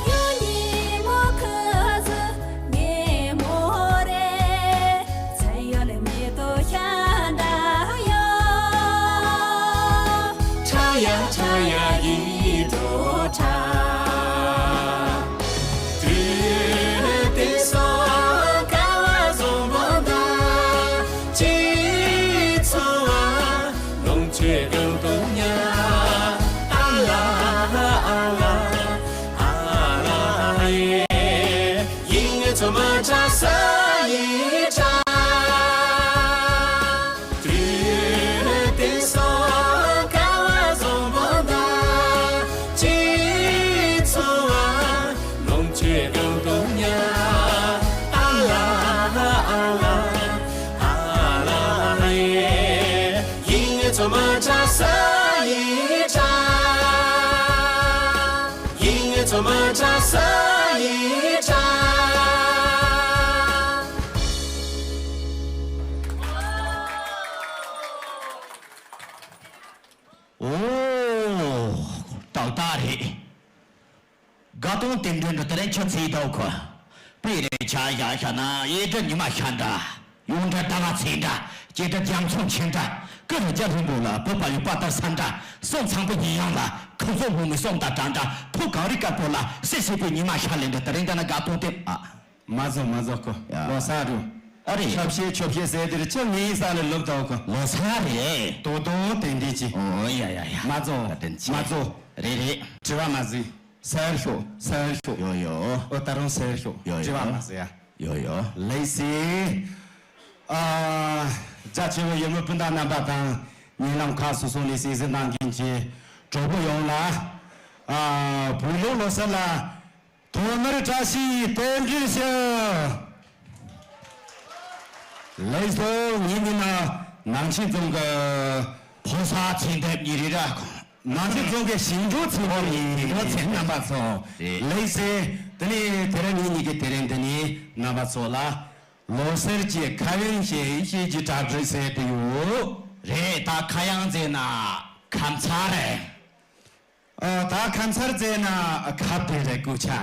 ཡོད་ཉིན་མོ་ཁུ་ཟུ་ཉིན་མོ་རེད། ཚེ་ཡོད་ལས་མེད་དོ་ཤ་འདྲ་ཡོད། ཁྲ་ཡ་ཁྲ་ཡ་ཡིད་འཕྲོག་ཁྲ། དུས་དེང་སང་ཀ་བ་བཟང་པོ་འདྲ་ཅིག་འཚོ་བ་ལོངས་སྤྱོད་གང་དུ་ཉ། ཨ་ལ་ཨ་ལ་ཨ་ལ་ཨེ། ཡིན་ངེས་ཚོ་མ་ཆ་ས་ཡི་ཆ། དུས་དེང་སང་ཀ་བ་བཟང་ ཚང་མ་ཆ་ས་ཡི་ཆ། ཡིན་ངེས་ཚང་མ་ཆ་ས་ཡི་ཆ། ཨོ། ཏག་ཏག་རེད། དགའ་སྟོན་རྟེན་འབྲེལ་འདི་དེ་རིང་ཁྱོད་ཚེ་ཐོག་གོ། དཔེ་རེ་ཆ་བཞག་བཞག་ན་གཡས་འདྲ་ཉི་མ་ཤར་འདྲ། གཡོན་འདྲ་ཟླ་བ་ཚེས་འདྲ། སྐྱེས་འདྲ་རྒྱ་མཚོ་ཆེ་འདྲ། ཀི་རུ་རྒྱ་ལྷུན་པོ་ལ་བོད་པ་ཡུལ་པ་ལྟར་ས་འདྲ། སོང་ཚངས་པའི་ཉི་ཡང་ལ་ཁོ་ཚོ་ངོ་མི་སོང་ད་གྲང་འདྲ། ཐུག་གངས་རི་དཀར་པོ་ལ་སེ་སེ་པའི་ཉི་མ་ཤར་ལེན་འདྲ། དེ་རིང་འདྲ་ན་དགའ་སྟོན་དེ་ཨ། མ་རྫོགས་མ་རྫོགས་གོ། ཡ། ལོ་གསར་རུ། ཨ་རེད། ཆོབ་ཤེས་ཆོབ་ཤེས་ཟེར་དེར་ཁྱོད་ངའི་ས་ལ་ལོབ་དོ་གོ། ལོ་གསར་རེད། དོ་དོ་ཏན་ཏན་ཅི། ཨོ་ཡ་ཡ་ཡ། མ་རྫོགས། བཀའ་དྲིན་ཆེ། མ་རྫོགས། རེད་རེད། དྲི་བ་མ་ཟིན། སེར་ཤོག་སེར་ཤོག་ཡོ་ཡོ། ཨོ་ད་རུང་སེར་ཤོག་ཡོ་ཡོ། དྲི་བ་མ་ཟིན་ཡ། ཡོ་ཡོ། ལེགས་སེ། ཨ། རྒྱ་ཆེ་བའི་ཡུལ་མི་སྤུན་ཟླ་རྣམ་པ་དང་། ཉེ་ལམ་ཁག་སོ་སོ་ནས་གསན་གཟིགས་གནང་མཁན་གྱི་གྲོགས་པོ་ཡོངས་ལ། ཨ། བོད་ལུགས་ལོ་གསར་ལ། ཐོག་མར་བཀྲ་ཤིས་བདེ་ལེགས་ཞུ། ལགས་སོ། ངའི་མིང་ལ་ནང་ཆེན་རྫོང་གི་ཕོ་གསར་ཚེ་འདས་ཉིན་རེ་ར། ནང་ཆེན་རྫོང་གི་ཞིང་འབྲོག་ཚེ་འདས་ཉིན་རེ་ར། ཞིང་འབྲོག་ཚེ་རྣམ་པ་ཚོ། རེད། ལགས་སེ། དེ་ནས་དེ་རིང་ངེད་གཉིས་ཀྱི་དེ་རིང་འདི་ནས་རྣམ་པ་ཚོ་ལ་ལོ་གསར་གྱི་ཁ་དབྱངས་ཞེས་ཞེས་ཀྱི་གྲ་སྒྲིག་ཟེར་དེ་ཡོད། རེད་ད། ཁ་དབྱངས་ཟེར་ན་ཁ་མཚར་རེད། ཨ། ད་ཁ་མཚར་ཟེར་ན་ཁ་བདེ་རེད་སྐུ་ཆ།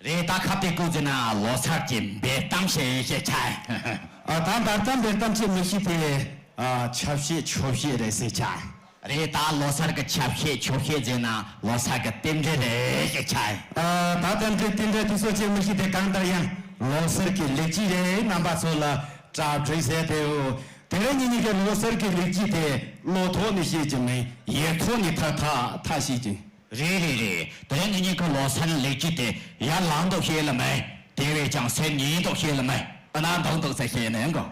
རེད་ད། ཁ་བདེ་སྐུ་ཟེར་ན་ལོ་གསར་གྱི་འབེལ་གཏམ་ཞིག་ཡིན་ཞེས་ཆ། ཨ། ད་འབེལ་གཏམ་འབེལ་གཏམ་ཅེས་མི་ཤེས་ཏེ། ཨ། ཆབ་བཤད་ཆོབ་བཤད་རེད་ཟེར་ཆ། རེད་ད། ལོ་གསར་གྱི་ཆབ་བཤད་ཆོབ་བཤད་ཟེར་ན་ལོ་གསར་གྱི་རྟེན་འབྲེལ་རེད་ཞེས་ཆ། ཨ། ད་རྟེན་འབྲེལ་རྟེན་འབྲེལ་དེ་ཚོ་ཅེས་མི་ཤེས་ཏེ། གང་ལྟར་ཡང་ལོ་གསར་གྱི་ལེགས་སྐྱེས་རེད། རྣམ་པ་ཚོ་ལ་གྲ་སྒྲིག་ཟེར་དེའོ། དེ་རིང་ངེད་གཉིས་ཀྱི་ལོ་གསར་གྱི་ལེགས་སྐྱེས་དེ་བློ་ཐོག་ནས་བཤད་ཀྱི་མིན། ཡིད་ཐོག་ནས་ཐག་ཐག་ཐག་བཤད་ཀྱི། རེད་རེད་རེད། དེ་རིང་ངེད་གཉིས་ཀྱི་ལོ་གསར་ལེགས་སྐྱེས་དེ་ཡར་ལངས་མདོག་བཤད་ལ་མེད། དེ་བས་ཀྱང་སེམས་ཉིད་མདོག་བཤད་ལ་མེད། ཨ་ན་མདོག་མདོག་ཚ་བཤད་ནས་གོ།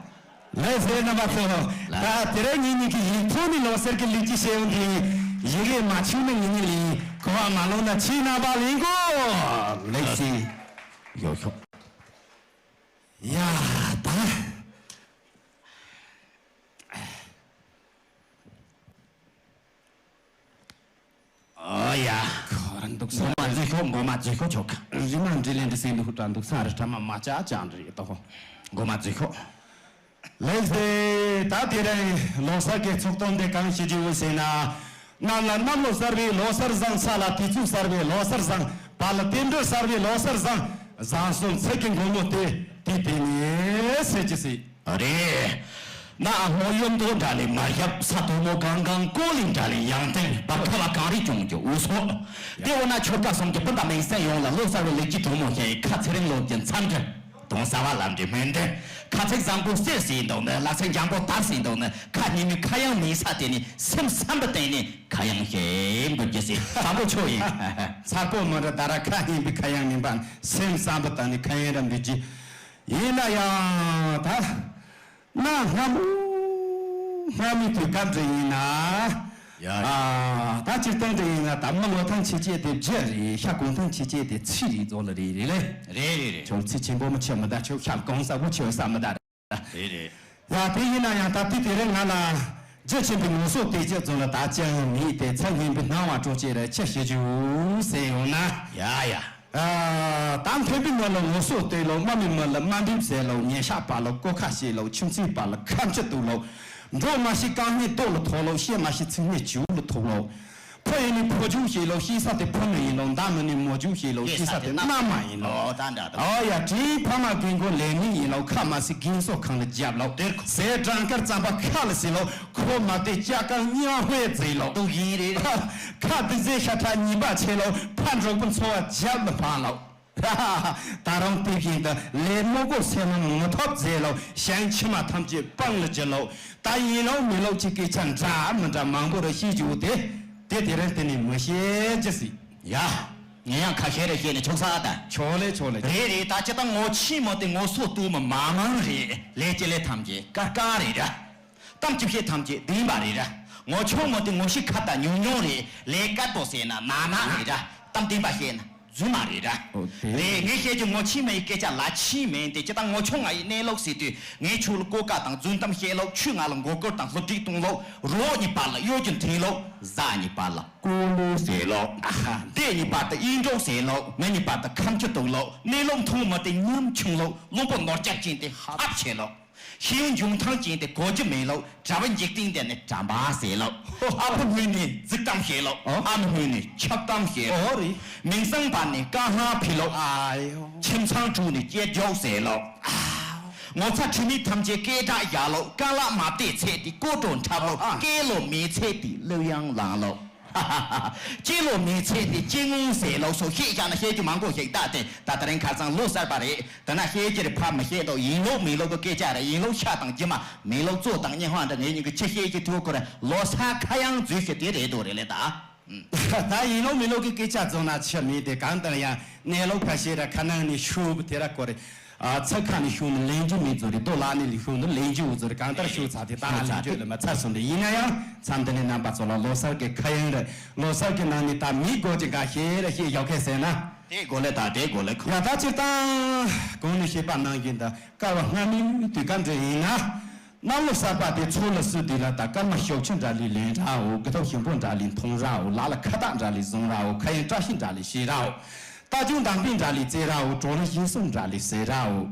ལགས་སེ་རྣམ་པ་ཚོ། ལ། ད་དེ་རིང་ངེད་གཉིས་ཀྱི་ཡིད་ཐོག་ནས་ལོ་གསར་གྱི་ལེགས་སྐྱེས་བཤད་ཡོང་དུས། ཡི་གེ་མ་ཆུང་ན་ངེད་གཉིས་ལས་གོ་བ་མ་ལོང་ན་ཁྱེད་རྣམ་པ་ལེན་གོ། ལགས་སེ། ཡོ་ཤོག་ཡ་ད། ཨོ་ཡ། ཁོ་རང་འདུག་ས། མགོ་མ་འཛུལ་ཤོག་མགོ་མ་འཛུལ་ཤོག་ཆོག་ག་རི་མ་འདྲི་ལེན་འདྲི་སེ་འདུག་ད་འདུག་ས་རི་ཁྲ་མ་མ་ཅག་ཅག་འདྲི་ཡོད་དོ། མགོ་མ་འཛུལ་ཤོག་ལགས་སེ། ད་དེ་རིང་ལོ་གསར་གྱི་ཚོགས་གཏམ་འདི་གང་ཞིག་བྱེད་ཀྱི་ཡོད་ཟེར་ན། གནམ་ལ་གནམ་ལོ་གསར་བའི་ལོ་གསར་བཟང་། ས་ལ་དུས་ཚོད་གསར་བའི་ལོ་གསར་བཟང་། བར་ལ་རྟེན་འབྲེལ་གསར་བའི་ལོ་གསར་བཟང་། བཟང་གསུམ་ཚིག་གི་མགོ་མོ་དེ་དེ་དེ་ནས་ཟེར་གྱི་སྲིད། རེད། གནམ་ལྷོ་ཡུལ་མདོག་འདྲ་ལས་མ་ཞབས། ས་དོ་མོ་གང་གང་ཀོ་ལིང་འདྲ་ལས་ཡང་སྟེང་། བར་ཁ་བ་གངས་རི་ལྗོངས་ཀྱི་དབུས་སོགས། དེ་འོ་ན་ཆོལ་ཁ་གསུམ་གྱི་སྤུན་ཟླ་མིང་སྲིང་ཡོངས་ལ་ལོ་གསར་བའི་ལེགས་སྐྱེས་གྲོགས་མོ་ཞིག་ཁ་ཚེ་རིང་ལོ་རྒྱུ་འཚམས་འདྲི་དང་གསར་བ་ལམ་འདྲི་སྨོན་འདུན། ཁ་ཚིག་བཟང་པོ་ཟེར་སྲིད་འདུག་ནི། ལག་ཚིག་འཇམ་པོ་དར་སྲིད་འདུག་ནི། ཁ་སྙན་མའི་ཁ་གཡང་མིན་ས་དེ་ནི། སེམས་བསམ་པ་བཏང་ནས་ཁ་གཡང་ཞིག་འབུལ་རྒྱུ་ཟེར། བཟང་པོ་ཆོག་ཡིན། མཚར་པོ་མི་འདྲ་ད་ར། ཁ་སྙན་པའི་ཁ་གཡང་མིན་པ། སེམས་བསམ་པ་བཏང་ནས་ཁ་གཡང་ར་འབུལ་རྒྱུ། ཡིན་ན་ཡང་ད། གནའ་སྔ་མོ་སྔ་མོའི་དུས་སྐབས་འདྲ་ཡིན་ན། ཡ། ཨ། ད་སྤྱིར་བཏང་འདྲ་ཡིན་ན་ད་མི་ལོ་ཐང་ཆེ་ཆེ་དེ་བརྒྱད་རེད། ཤ་གོང་ཐང་ཆེ་ཆེ་དེ་ཚིག་རེད་ཙོག་ལ་རེད་རེད་ལེ། རེད་རེད་རེད། ཁྱོད་ཚིག་ཆེན་པོ་མི་ཆེ་མི་ད། ཁྱོད་ཤ་གོང་ས་བུ་ཆེ་ས་མི་ད། རེད་རེད། ཡ། དེ་ཡིན་ན་ཡང་ད་དུས་དེ་རིང་ང་ལ་རྒྱུ་ཆེན་པོའི་ངོ་སོ་བལྟས་ཀྱི་ཙོག་ལ་ད་ཅི་ཡང་མེད་དེ། ཚ་སྙན་པའི་སྣང་བ་སྤྲོ་ཆེ་རེད། ཆི་ཞིག་བྱུང་ཟེར་ཡོང་ན། ཡ་ཡ། ཨ། ད་མཐོན་པོའི་མི་ལ་ངོ་སོ་བསྟོད་ལོ། དམའ་མོའི་མི་ལ་དམའ་འབེབས་ཟེར་ལོ། ཉེ་ཤག་པ་ལ་སྐོར་ཁ་བྱེད་ལོ། ཁྱིམ་མཚེས་པ་ལ་ཁ་མཆུ་གཏུག་ལོ། འབྲོག་མ་ཤི་རྐང་གཉིས་རྡོ་ལ་ཐོགས་ལོ། ཤེས་མ་ཤེས་ཚིག་སྣེ་བྱིའུ་ལ་ཐོགས་ལོ། ཕོ་ཡིན་ནི་ཕོ་རྒྱུ་ཞིག་ལོ། ཤེས་ས་དེ་ཕོ་མི་ཡིན་ལོ། མདའ་མི་ནི་མོ་རྒྱུ་ཞིག་ལོ། ཤེས་ས་དེ་མནའ་མ་ཡིན་ལོ། ཨོ་ད་འདྲ་འདྲ། ཨོ་ཡ། དྲིན་ཕ་མ་རྒན་གོག་ལས་མི་ཡིན་ལོ། ཁ་མ་སི་རྒན་གསོ་ཁང་ལ་རྒྱབ་ལོ། དེར་ཟས་སྦྲང་དཀར་རྩམ་པ་ཁ་ལ་ཟིན་ལོ། ཁོ་མ་དེ་ལྕགས་རྐང་གཉའ་ཧོས་ཟིན་ལོ། དུག་ཡིན་རེད། ཁ་དུག་རྫས་ཤ་ཁྲག་ཉིས་པ་ཆེ་ལོ། ཕ་འབྲོག་པོ་འཚོ་བ་རྒྱབ་ལ་འཕངས་ལོ། ད་རང་དེ་བཞིན་དུ་ལས་མི་དགོས་སེམས་ནང་མི་ཐོབ་ཟེར་ལོ། ཞིང་ཕྱི་མ་ཐམས་ཅད་སྤང་ལ་བྱིན་ལོ། ད་ཡིན་ལོ་མིན་ལོ་ཅིག་སྐད་ཆ་འདྲ་མི་འདྲ་མང་པོ་རེ་བཤད་རྒྱུ་དེ། དེ་དེ་རིང་དེ་ནས་མི་བཤད་རྒྱུ་ཟིག་ཡ། ངས་ཡང་ཁ་ཤས་རེ་བཤད་ནས་ཆོག་ས་ཨ་ད། ཆོག་ལེ་ཆོག་ལེ། རེད་རེད། ད་ཅི་ད་ངོ་ཆེན་མོ་དེ་ངོ་སོ་བསྟོད་མི་མང་མང་རེད། ལས་ཀྱི་ལས་ཐམས་ཅད་དཀར་དཀར་རེད་ར། གཏམ་གྱི་བཤད་ཐམས་ཅད་བདེན་པ་རེད་ར། ངོ་ཆུང་མོ་དེ་ངོ་ཤེས་ཁ་ད་ཉུང་ཉུང་རེད། ལས་དཀར་པོ་ཟེར་ན་ན་ན་རེད་ར། གཏམ་བདེན་པ་བཤད་ན། རྫུན་མ་རེད་ར། ཨོ་དེ། རེད། ངས་བཤད་རྒྱུ་ངོ་ཆེན་མ་ཡི་སྐད་ཆ་ལ་ཆེན་མིན་ཏེ། སྤྱིར་བཏང་ངོ་ཆུང་ང་ཡི་གནས་ལུགས་ཟེར་དུས། ངས་ཁྱོད་ལ་ཀོ་ཀ་དང་རྫུན་གཏམ་བཤད་ལུགས། ཁྱོད་ང་ལ་མགོ་སྐོར་དང་སློབ་ཁྲིད་གཏོང་ལུགས། རོགས་གཉིས་བར་ལ་གཡོ་སྒྱུ་འཐེན་ལུགས། གཟའ་གཉིས་བར་ལ་ཀོ་ལུ་ཟེར་ལུགས། ཨ་ཧ། འདི་གཉིས་བར་དུ་གཡས་འགྲོ་ཟེར་ལུགས། མི་གཉིས་བར་དུ་ཁ་མཆུ་གཏུག་ལུགས། གནས་ལུགས་མཐོང་མི་དེ་ཉམ་ཆུང་ལུགས། བླུན་པོ་ནོར་སྐྱབས་ཅན་དེ་ཧབ་བྱེད་ལུགས། ཤེས་ཡོན་འབྱུང་ཐང་ཅན་དེ་གོ་རྒྱུ་མེད་ལོ། གྲྭ་བ་འཇིག་རྟེན་འདི་ནི་དྲན་པ་ཟེར་ལོ། ཨ་ཕ་སྔོན་ནས་རྫིག་གཏམ་བཤད་ལོ། ཨོ། ཨ་མ་སྔོན་ནས་འཁྱག་གཏམ་བཤད་ལོ། ཨོ་རེད། མིང་སྲིང་བར་ནས་དཀའ་ངལ་འཕེལ་ལོ། ཨ་ཡོ། ཁྱིམ་ཚང་དྲུག་ནས་སྐྱེ་རྒྱོག་ཟེར་ལོ། ཨ། ངོ་ཚ་ཁྲེལ་མེད་ཐམས་ཅད་སྐད་གྲགས་བཞག་ལོ། རྐང་ལག་མ་བདེ་ཚད་དེ་ཀོ་ཀྲོ་འཁྲབ་ལོ། ཨ། སྐེ་ལོ་མེད་ཚད་དེ་གླུ་དབྱངས་ལངས་ལོ། སྐྱེ་ལོ་མེད་ཚད་དེ་སྐྱེ་དངོས་ཟེར་ལོ་སོགས་བཤད་བཞག་ན་བཤད་རྒྱུ་མང་པོ་ཞིག་ད་དེ་ད་ད་རིང་ཁ་སང་ལོ་གསར་པ་རེད། དེ་ན་བཤད་རྒྱུ་རེ་ཕར་མི་བཤད་དོ། ཡིན་ལོག་མིན་ལོག་གི་སྐད་ཆ་རེ། ཡིན་ལོག་ཤ་དང་རྒྱུ་མ། མིན་ལོག་གཙོ་དང་སྙན་དབང་འདྲ། ངེད་གཉིས་ཀྱི་ཆི་བཤད་རྒྱུ་ཐུག་ཁོ་རེ་ལོ་སར་ཁ་གཡང་འཛུལ་ཞིག་དེ་རེད་དོ་རེད་ལེ་ད། ད་ཡིན་ལོག་མིན་ལོག་གི་སྐད་ཆ་རྫོགས་ན་ཆི་མིན་དེ་གང་ལྟར་ཡང་གནས་ལུགས་ཁ་ཤས་ར་ཁ་ནང་ནས་ཤུབ་དེ་ར་ཁོ་རེ། ཨ། ཚ་ཁ་ནས་ཤུགས་ནི་ལེན་རྒྱུ་མེད་ཚོ་རེད། ལྟོ་ལག་ནས་ལས་ཤུགས་ནི་ལེན་རྒྱུ་འུ་ཚོ་རེད། གང་ལྟར་ཤུགས་ཚ་དེ་ད་ལེན་རྒྱུ་ལ་མ་ཚར་སོང་རེད། ཡིན་ན་ཡང་མཚམས་འདི་ནས་རྣམ་པ་ཚོ་ལ་ལོ་གསར་གྱི་ཁ་གཡང་རེད། ལོ་གསར་གྱི་ནང་ནས་ད་མི་སྒོ་ཅིག་འགའ་ཤས་རེ་བཤད་ཡོད་མཁན་ཟེར་ན། དེ་དགོས་ལེ་ད་དེ་དགོས་ལེ་ཁོ། ཡ་ད་སྤྱིར་བཏང་གོང་ནས་བཤད་པ་ནང་བཞིན་ད་སྐར་བ་སྔ་མའི་དུས་སྐབས་འདྲ་ཡིན་ན། གནམ་ལོ་གསར་པ་དེ་ཚོ་ལ་སུ་དེ་ལ་ད་སྐར་མ་ཤོག་ཆུ་འདྲ་ལི་ལེན་རའོ། གི་ཐོག་ཞིམ་པོ་འདྲ་ལི་འཐུང་རའོ། ལ་ལ་ཁ་བཏགས་འདྲ་ལི་བཟུང་རའོ། ཁ་ཡང་བཀྲ་ཤིས་འདྲ་ལི་ཤེས་རའོ། རྟ་ཅུང་དང་པི་འདྲ་ལི་རྩེ་རའོ། གྲོ་ལ་ཞིང་སོང་འདྲ་ལི་ཟེར་རའོ།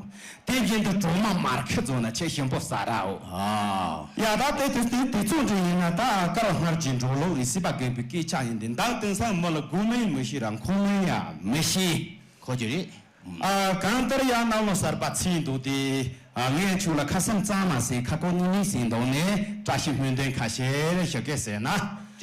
དེ་བཞིན་དུ་གྲོ་མ་མར་ཁུ་བཟོ་ན་ཆེ་ཞིམ་པོ་ཟ་རའོ། ཨ། ཡ་ད་དེ་དེ་དེ་དེ་ཚོ་འདྲ་ཡིན་ན་ད་སྐར་བ་སྔར་གྱི་འགྲོ་ལུགས་རེད། སྲིད་པ་རྒན་པའི་སྐད་ཆ་ཡིན་ཏེ། འདང་དེང་སང་མི་ལ་དགོས་མིན་མི་ཤེས་ར་ཁོང་མིན་ཡང་མི་ཤེས། ཁོ་ཅི་རེད། ཨ། གང་ལྟར་ཡང་གནམ་ལོ་གསར་པ་ཚེས་འདུག་སྟེ། ཨ། ངས་ཁྱོད་ལ་ཁ་སེམས་གཙང་མ་ཟེར། ཁ་ཁོག་སྙིང་ནི་ཟེར་འདུག་ནས་བཀྲ་ཤིས་སྨོན་འདུན་ཁ་ཤས་ཞུ་གེ་ཟེར་ན།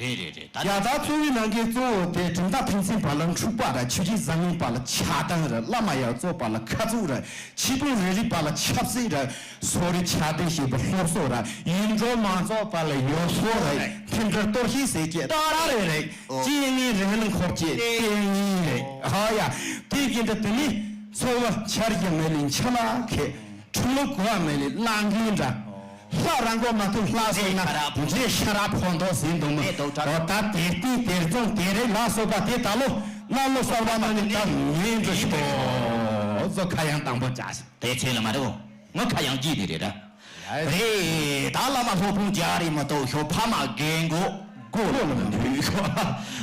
རེད་རེད་རེད། ད་ཡ་ད་གཙོ་བོའི་ནང་གི་གཙོ་བོ་དེ་གྲུབ་མཐའ་ཕན་ཚུན་བར་ལ་འཁྲུག་པ་ར། ཆོས་བརྒྱུད་བཟང་ངན་བར་ལ་ཆགས་སྡང་ར། བླ་མ་ཡར་བཙོག་བར་ལ་ཁ་བཙུགས་ར། ཆོས་དཔོན་རེ་རེ་བར་ལ་ཆབ་སྲིད་ར། སོ་རེ་ཆགས་སྡང་བྱེད་པའི་སློབ་གསོ་ར། ཡུལ་འབྲོག་མང་ཚོགས་བར་ལ་ཡོ་བསྲང་ར། མཐུན་སྒྲིལ་གཏོར་བཤིག་ཟེར་གྱི་ཏག་རེ་རེད། ཨོ། སྐྱེ་དངོས་རིང་ལ་འཁོར་གྱི་ལྟེ་གཉིས་རེད། ཧ་ཡ། དེ་བཞིན་དུ་དེ་ནི་འཚོ་བ་འཆར་གཞི་མེད་ལས་འཆི་ལ་ཁད། ཁྲིམས་ལུགས་གོ་བ་མེད་ལས་གླང་གིས་འདྲ། ལྷ་རང་མགོ་མ་ཐུབ་ལྷ་ཟེར་ན་རྗེས་ཤ་ར་ཕོ་མདོག་ཟིན་འདུག་མོད། ཨོ་ད་དེར་བརྟེན་དེར་བརྩོན་དེ་རེད་ལ་སོགས་པ་དེ་ད་ལོ་གནམ་ལོ་གསར་པ་ནང་ནས་ད་ངན་འགྲོ་ཞིག་ཏོ་ཚོ་ཁ་ཡང་དང་པོ་བྱ་ཞིག་དེ་ཚོད་ལ་མ་རེད་འོ། ང་ཁ་ཡང་སྐྱིད་དེ་རེད་ར། རེད། ད་བླ་མ་སློབ་དཔོན་རྒྱ་རི་མི་གཏོགས་ཤོག་ཕ་མ་རྒན་གོག་མགོ་ལ་མི་འབུད་ཤོག་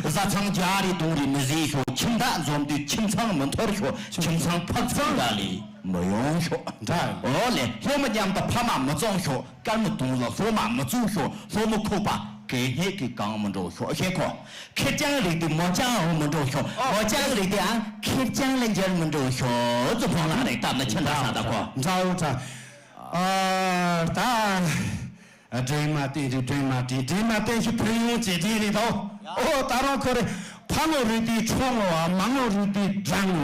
བཟའ་ཚང་རྒྱ་རི་དུང་རི་མི་བཟོས་ཤོག་ཁྱིམ་བདག་འཛོམས་དུས་ཁྱིམ་ཚང་མི་འཐོར་ཤོག་ཁྱིམ་ཚང་ཕག་ཚང་འདྲ་ལས་མི་ཡོང་ཤོག་འདྲ། ཨོ་ལེ། སློབ་མ་མཉམ་དུ་ཕ་མ་མི་བཙོང་ཤོག་སྐར་མ་དུང་ལ་སློབ་མ་མི་བཙུགས་ཤོག་སློབ་མ་ཁོག་པ་གད་སྙིགས་ཀྱིས་གང་མི་འགྲོ་ཤོག་ཤེས་ཁོ། ཁེར་རྐྱང་རིགས་དེ་མོ་རྐྱང་འོ་མི་འགྲོ་ཤོག་མོ་རྐྱང་རིགས་དེ་ཨང་ཁེར་རྐྱང་ལ་འགྱུར་མི་འགྲོ་ཤོག་ཙུ་ཕོང་ལ་རེག་བཏབ་ན་ཆི་འདྲ་ས་ད་ཁོ། འདྲ་འོ་འདྲ། ཨ། ད། སྒྲོལ་མ་བསྟན་རེད། སྒྲོལ་མ་བསྟན། སྒྲོལ་མ་བསྟན་ཞིག་ཕུལ་ཡོང་བྱེད་དེ་རེད་དོ། ཨོ་ད་རང་ཁོ་རེ། ཕ་ངོ་རེད་དེ་ཁྲོ་ངོ་བ། མ་ངོ་རེད་དེ་དགྲ་ངོ་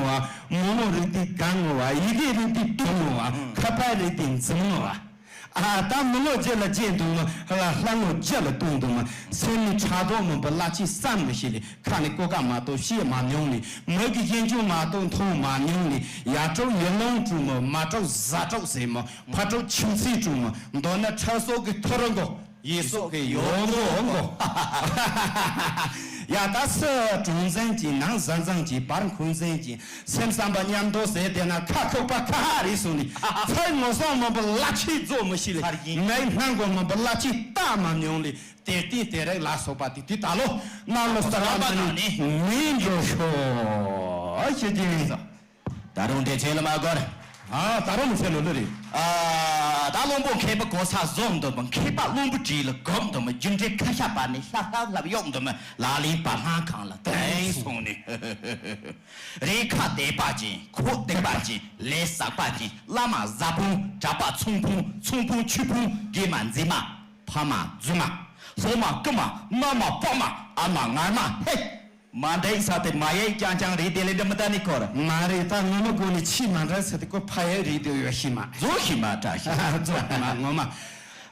བ། མོ་ངོ་རེད་དེ་དགའ་ངོ་བ། ཡི་གེ་རེད་དེ་དུ་ངོ་བ། ཁ་པར་རེད་དེ་འཛིང་ངོ་བ། ཨ་ད་མི་ངོ་རྗེས་ལ་བརྗེད་འདུག་མ་ལ་ལྷ་ངོ་རྗེས་ལ་གཏོང་འདུག་མ་སེམས་ནི་ཕྲག་དོག་མོན་པ་བླ་ཆེ་བསམ་མི་ཤེས་ལེ། ཁ་ནས་ཀོ་ཀ་མ་གཏོགས་བཤད་མ་མྱོང་ནི། མི་གི་ཡིན་རྒྱུ་མ་གཏོགས་མཐོང་མ་མྱོང་ནི། ཡ་གྲོགས་ཡུལ་ལུང་གྲོགས་མོ། མ་གྲོགས་བཟའ་གྲོགས་ཟེར་མོ། ཕ་གྲོགས་ཁྱིམ་མཚེས་གྲོགས་མོ། མདོར་ན་ཁྲ་སོག་གི་ཐོ་རུ་མགོ། ཡི་སོག་གི་ཡོ་མགོ་མགོ། ཡ་ད་སུ་གྲོང་འཛིན་གྱི་ནང་བཟའ་འཛིན་གྱི་བར་འཁོན་འཛིན་གྱི་སེམས་བསམ་པ་མཉམ་དུ་ཟེར་དེ་ན་ཁ་ཁོག་པ་ཁ་ཧ་རེད་སོང་ནི། ཚེ་ངོ་སོང་མོན་པ་བླ་ཆེ་རྫོགས་མི་ཤེས་ལེ། ཚར་ཡིན། མའི་སྣང་གོ་མོན་པ་བླ་ཆེ་ལྟ་མ་མྱོང་ལེ། དེར་བརྟེན་དེ་རེག་ལ་སོགས་པ་དེ་དུས་ད་ལོ་གནམ་ལོ་གསར་པ་ནང་ནས་མིན་འགྲོ་ཤོག་ཞེས་ཀྱི་ཡིན་ཟེར། ད་རུང་དེ་ཚེ་ལ་མ་གོར། ཨ་ད་རུང་ཚེ་ལོ་ལོ་རེད། ཨ་ད་བློན་པོ་མཁས་པ་གོ་ས་བཟོ་འདུག་མ། མཁས་པ་བློན་པོ་བྲིས་ལ་གོམ་འདུག་མ། རྒྱུ་འབྲས་ཁ་ཤ་པ་ནས་ཤ་ཤ་ལབ་གཡོག་འདུག་མ། ལ་ལིང་པ་ལྷང་ཁང་ལ་དེང་སོང་ནས། རེད་ཁ་བདེ་པ་ཅིང་ཁོག་བདེ་པ་ཅིང་ལས་བསགས་པ་ཅིང་བླ་མ་བཟའ་ཕུང་གྲྭ་པ་ཚོང་ཕུང་ཚོང་ཕུང་ཆུ་ཕུང་དགེ་མ་མཛེས་མ་ཕ་མ་རྫུན་མ་སློབ་མ་རྐུན་མ་མནའ་མ་སྤོ་མ་ཨ་མ་ངར་མ་ཧེ། མ་འགྲིག་ས་དེ་མ་ཡེ་རྐྱང་རྐྱང་རེད་དེ་ལས་འདྲ་མི་ལྟ་ནི་སྐོར། མ་རེད་ད་ངོ་མ་དགོས་ནི་ཆི་མ་འདྲ་ས་དེ་ཀོ་ཕ་ཡེ་རེད་དེ་ཡོད་ཤི་མ། རྫོགས་ཤི་མ་བཀྲ་ཤི། རྫོགས་མ་ངོ་མ།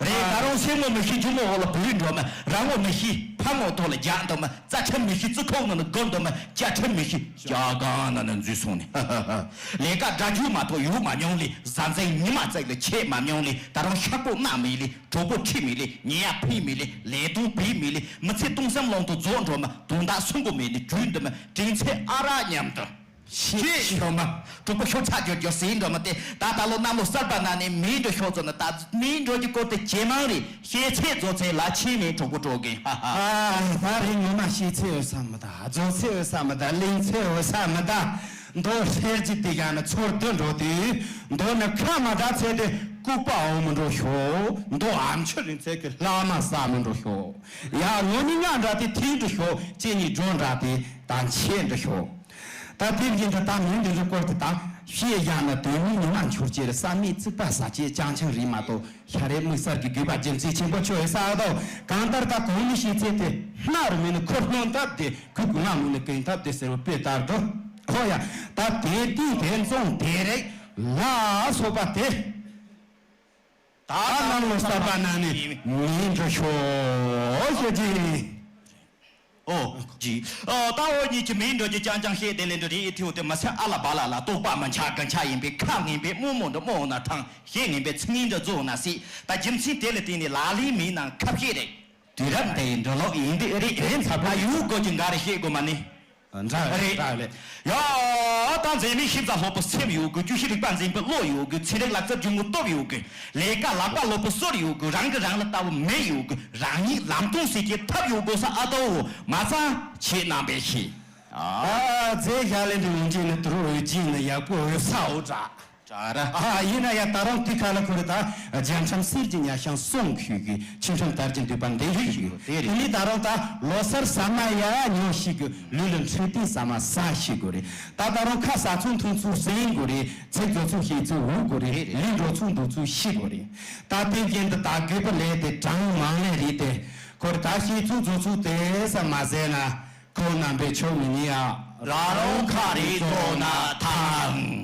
རེད་ད་རུང་སེམས་ངོ་མི་ཤི་རྒྱུ་ངོ་འོག་ལ་བུད་འགྲོ་མ་རང་ངོ་མི་ཤི་ཕ་ངོ་ཐོག་ལ་རྒྱག་འདུག་མ་རྩ་ཁྲིམས་མི་ཤི་རྩི་ཁོག་ནང་ལ་སྒོ་འདུག་མ་རྒྱ་ཁྲིམས་མི་ཤི་རྒྱ་གང་ནང་ན་འཛུལ་སོང་ནས། ལས་ཀ་འདྲ་རྒྱུ་མ་གཏོགས་ཡོད་མ་མྱོང་ལས་བཟའ་འཛིན་ཉི་མ་བརྩེགས་ལ་ཆད་མ་མྱོང་ལས་ད་རུང་ཤ་ཀོ་སྣ་མི་ལས། གྲོགས་པོ་ཁྲིད་མི་ལས་ཉེ་ཡ་ཕན་མི་ལས་ལས་དོན་བེད་མི་ལས་མི་ཚེ་སྟོང་བསམ་ལོང་དུ་རྫོགས་འགྲོ་མ་དུང་བདག་སུན་གོ་མེད་ནི་གྲུས་འདི་མ་དྲིན་ཚེ་ཨ་རག་མཉམ་དུ། ཤེས། ཤེས་ཤོག་མ། གྲོགས་པོ་ཤོག་ཆག་རྒྱོ་རྒྱོ་ཟིན་འགྲོ་མ་སྟེ། ད་ད་ལོ་གནམ་ལོ་གསར་པ་ན་ནས་མིན་འགྲོ་ཤོག་ཚོ་ན། ད་མིན་འགྲོ་གི་སྐོར་དེ་ཇེ་མང་རེད། ཤེས་ཚད་རྫོགས་ཚད་ལ་ཆེས་མིན་གྲོགས་པོ་གྲོགས་རྒན། ཧ་ཧ། ཨ། ད་རེས་ངོ་མ་ཤེས་ཚད་འོས་ས་མི་ད། རྫོགས་ཚད་འོས་ས་མི་ད། ལིང་ཚད་འོས་ས་མི་ད། མདོ་ཧྲེར་གྱི་དེ་ཡང་ན་ཚོར་དུ་འགྲོ་དུས། མདོ་ནི་ཁ་མ་ད་ཚད་དེ་ལྐུགས་པ་འོང་མི་འགྲོ་ཤོག་མདོ་ཨམ་ཆུ་རིང་ཚད་ཀྱི་ལྷག་མ་ཟ་མི་འགྲོ་ཤོག་ཡ། ངོ་མི་ང་འདྲ་དེ་ཐིག་འགྲོ་ཤོག་ཅེ་ནི་ཇོ་འདྲ་དེ་ད་ཆེ་འགྲོ་ཤོག་ད་དེ་བཞིན་དུ་ད་མིང་འདི་ཚོ་སྐོར་དུ་ད་བཤད་ཡང་ན་དོན་མིན་ཉི་མ་འཆོར་ཅེར་བསམ་མེད་ཚིག་པ་ཟ་ཅེས་ཅང་ཆང་རིག་མ་གཏོགས་ཤ་རེ་དམིགས་བསལ་གྱི་དགོས་པ་རྒྱུ་མཚན་ཆེན་པོ་ཆོ་ཡོད་ས་དོ། གང་ལྟར་ད་གོང་མི་ཤེས་ཚད་དེ་སྣ་རུ་མིན་ནི་ཁོར་སྣོན་ཐབས་དེ་ཁུ་གུ་ང་མིན་ནི་གོན་ཐབས་དེ་ཟེར་བ་དཔེ་ལྟར་དུ། ཧོ་ཡ། ད་དེ་དུས་དེ་མཚུངས་དེ་རེག་ལ་སོགས་པ་དེ། ད་གནམ་ལོ་གསར་པ་ན་ནི་མིན་འགྲོ་ཤོག་ཞེས་ཀྱི། ཨོ། ཇི། ཨ། ད་འོ་གཉིས་ཀྱི་མིན་འགྲོ་རྒྱུ་རྐྱང་རྐྱང་བཤད་དེ་ལས་འགྲོ་རེད་ཐེའུ་དེ་མ་ཚད་ཨ་ལ་བ་ལ་ལ་ལྟོགས་པ་མི་འཆའ་གི་འཆའ་ཡིན་པས་ཁ་ངན་པས་རྨོ་མོ་འདྲ་རྨོ་ན་ཐང་ཤེས་ངན་པས་ཚིག་ངན་འདྲ་རྫོགས་ན་སྲིད། ད་རྒྱུ་མཚན་དེ་ལ་བརྟེན་ནས་ལ་ལའི་མིན་ནང་ཁ་བཤད་རེད། དུས་རབས་འདིའི་འགྲོ་ལུགས་ཡིན་འདི་རེད་རེད་ཚ་པ་ཡུལ་སྐོར་གྱི་འགའ་རེ་བཤད་དགོས་མ་ནི། འདྲ་རེད། རེད། འདྲ་རེད། ཡ། ད་མཛེས་མའི་ཤེས་བྱ་སློབ་བུ་སེམས་ཡོད་དགོས། རྒྱུ་ཤེས་རིག་པ་འཛིན་པའི་བློ་ཡོད་དགོས། ཚན་རིག་ལག་རྩལ་སྒྱུ་མོ་སྟོབས་ཡོད་དགོས། ལས་ཀ་ལག་པ་སློབ་བུ་སོར་ཡོད་དགོས། རང་གི་རང་ལ་ལྟ་བུ་མེད་ཡོད་དགོས། རང་ཉིད་ལམ་སྟོན་ཟེར་གྱི་ཐབས་ཡོད་དགོས་ས་ཨ་ཏོ་མ་ཚང་ཆེད་རྣམ་པའི་ཤེས། ཨ། རྫས་བཞག་ལེན་དུ་ཡོང་གྱིན་ནི་དུ་རུ་འོས་གྱིན་ནི་ཡག་པོ་འོས་ས་འོ་དྲག་ཨ། ཡིན་ན་ཡང་ད་རུང་དེ་ཁ་ལ་ཁུར་ད་རྒྱ་ཁྲམ་གསེར་གྱི་ཉ་ཤང་སོང་ཁུལ་གྱི་ཆིན་ཁྲམ་དར་གྱི་འདུས་པ་འདི་ཡིན་ཞིག་དེ་རེད། དེ་ནི་ད་རུང་ད་ལོ་སར་ཟ་མ་ཡ་ཉོ་ཞིག་གི་ལུས་ལ་འཕྲོད་བསྟེན་ཟ་མ་ཟ་ཞིག་དགོས་རེད། ད་ད་རུང་ཁ་ཟ་ཚུལ་འཐུང་ཚུལ་ཟིན་དགོས་རེད། ཚིག་བཟོ་ཚུལ་ཤེས་ཚུལ་འུ་དགོས་རེད། ལུས་འགྲོ་ཚུལ་འདུག་ཚུལ་ཤེས་དགོས་རེད། ད་དེ་བཞིན་དུ་ད་དགོས་པ་ལས་དེ་གྲངས་མང་ལས་རེད་དེ་ཁོར་ད་ཤེས་ཚུལ་བཟོ་ཚུལ་དེ་ཟ་མ་ཟས་ན། ཁོང་རྣམ་པའི་ཆོས་མི་ཉིད་ཡ། རང་རང་ཁ་རེ་ཐོག་ན་ཐང་།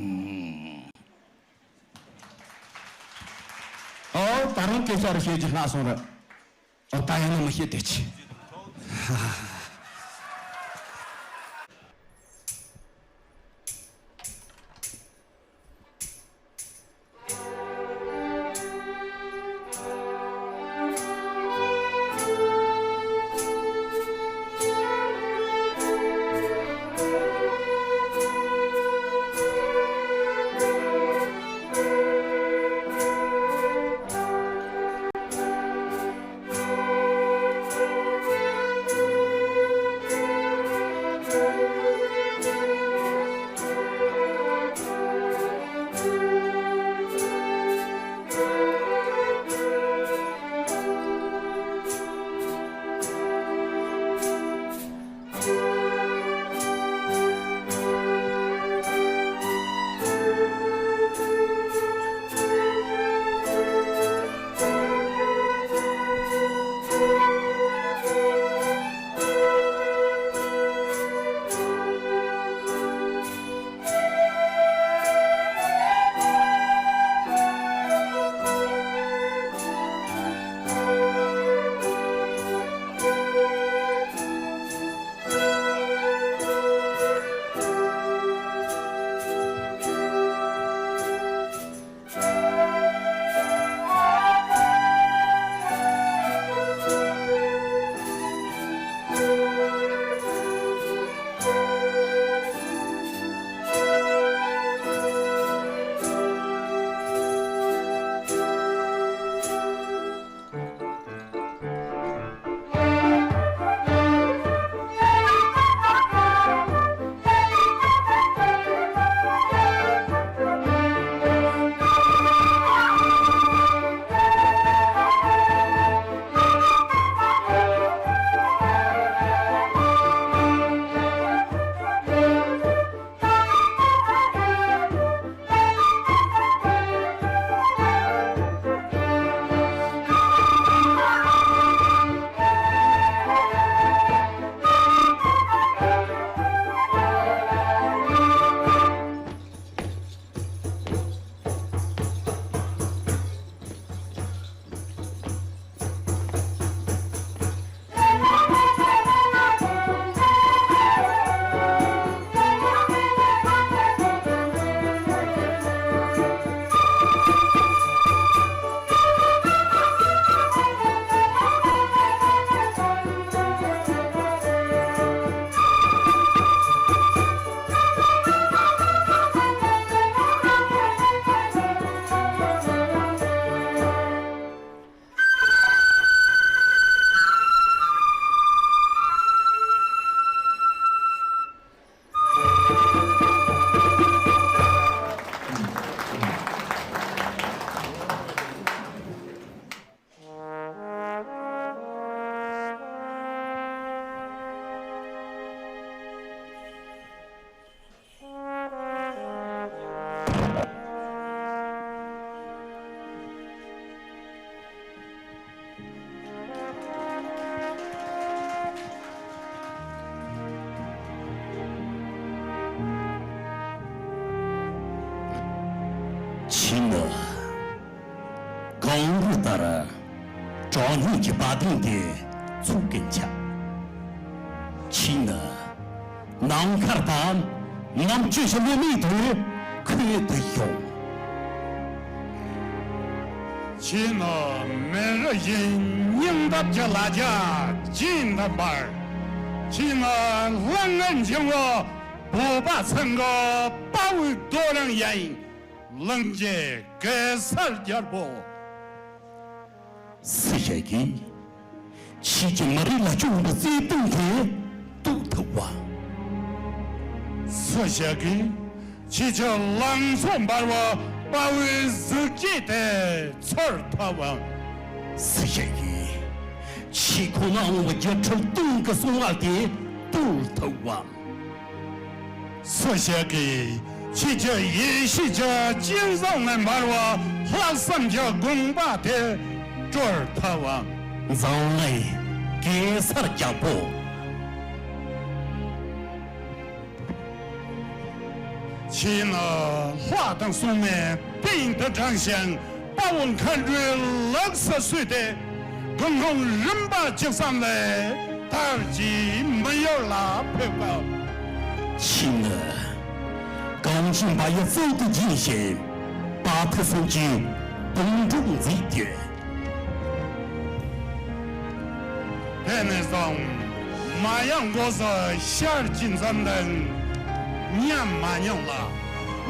ཨོ། ད་རུང་སྐད་ཆ་རེ་བཤད་རྒྱུ་ལྷག་སོང་ར། ཨོ། ད་ཡང་ན་མི་བཤད་དེ་ཆི། ཕྱིས་ནི། གངས་རི་ལྟར་དྲང་སྙིང་གི་དཔའ་གདེང་དེ་ཚུགས་ཀྱིན་ཆགས། ཕྱིས་ནི། ནམ་མཁར་དང་ནམ་ཆོས་ཀྱི་ལོ་མའི་དུས་ཁོད་དུ་ཡོང་། ཕྱིས་ནི་མེ་རི་བཞིན་སྙིང་འདབས་ཀྱི་ལ་རྒྱ་ཅན་དུ་འབར། ཕྱིས་ནི་གླང་ངར་འགྱིང་བུ་བོད་པ་ཚང་གི་དཔའ་བོའི་རྡོ་རིང་ཡིན། གླིང་རྗེ་གེ་སར་རྒྱལ་པོ། སུ་ཞིག་གིས་ཁྱེད་ཀྱི་མི་རིགས་ལ་བཅངས་པའི་བརྩེ་དུང་དེ་རྟོགས་ཐུབ་བམ། སུ་ཞིག་གིས་ཁྱེད་ཀྱི་ལང་ཚོ་འབར་བའི་དཔའ་བོའི་གཟི་བརྗིད་དེ་ཚོར་ཐུབ་བམ། སུ་ཞིག་གིས་ཁྱེད་ཁོ་ན་འོང་བའི་རྒྱལ་ཁྲིམས་སྟེང་གི་གསང་བ་དེ་གཏོར་ཐུབ་བམ། སུ་ཞིག་གིས་ཁྱེད་ཀྱི་ཡེ་ཤེས་ཀྱི་སྤྱན་ཟུང་ལས་འབར་བ་ལྷག་བསམ་གྱི་དགོངས་པ་དེ་གྲོལ་ཐུབ་བམ། འཛམ་གླིང་གེ་སར་རྒྱལ་པོ། ཕྱིས་ནི་ལྷ་དང་སྲུང་མས་སྟེང་དུ་དྲངས་ཤིང་། དཔའ་བོ་མཁའ་འགྲོའི་ལུགས་སུ་བསུས་ཏེ། དགུང་ལོ་རིམ་པ་བཅུ་གསུམ་ལ་དར་གྱི་མི་ཡུལ་ལ་ཕེབས་སྐབས། ཕྱིས་ནི་གངས་ཅན་པ་ཡི་གཙུག་ཏུ་བརྒྱན་ཞིང་། དཔའ་ཐུལ་གསུམ་གྱི་དོན་གྲུབ་མཛད་དེ། དེ་ནས་བཟུང་མ་ཡང་འགོ་སོ་ཤར་གྱི་འཛམ་གླིང་ཉམས་མ་མྱོང་ལ།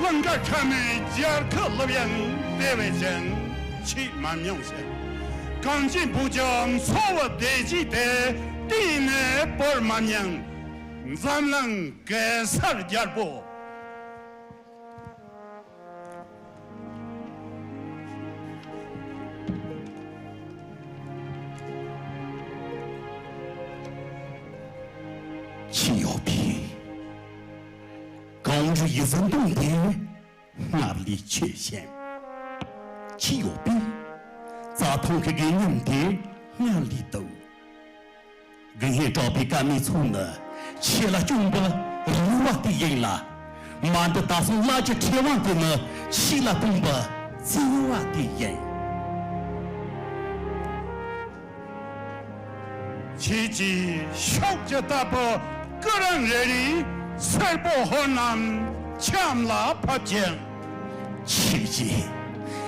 ལང་ཀ་ཁ་མའི་རྒྱལ་ཁབ་ལབ་ཡང་བདེ་བའི་ཅན་ཆེས་མ་མྱོང་ཞིང་། གངས་ཅན་བོད་ཀྱི་འཚོ་བ་བདེ་སྐྱིད་དེ་གཏན་ནས་བོར་མ་མྱོང་། འཛམ་གླིང་གེ་སར་རྒྱལ་པོ། ཕྱི་ཡོད་པའི་གངས་རི་ཡི་གཟི་མདངས་དེ་སྔར་ལས་ཆེ་ཞིང་། ཕྱི་ཡོད་པའི་རྩྭ་ཐང་གི་རྒས་ཉམས་དེ་སྔར་ལས་སྟུག། དགུན་ཧེ་དྲག་པའི་སྐར་མའི་ཚོགས་ནི་ཁྱེད་ལ་བཅངས་པའི་རེ་བ་དེ་ཡིན་ལ། མ་འདི་ད་སོང་ལ་གྱི་ཁྲེལ་དབང་དེ་ནི་ཁྱེད་ལ་བཏང་པའི་བརྩེ་བ་དེ་ཡིན། ཁྱེད་ཀྱི་ཕྱོགས་ཀྱི་རྟ་ཕོ་སྐུ་རིང་རེ་རེས་སེར་པོ་ཧོར་རྣམས་ཁྱམས་ལ་ཕབ་ཅིང་། ཁྱེད་ཀྱི་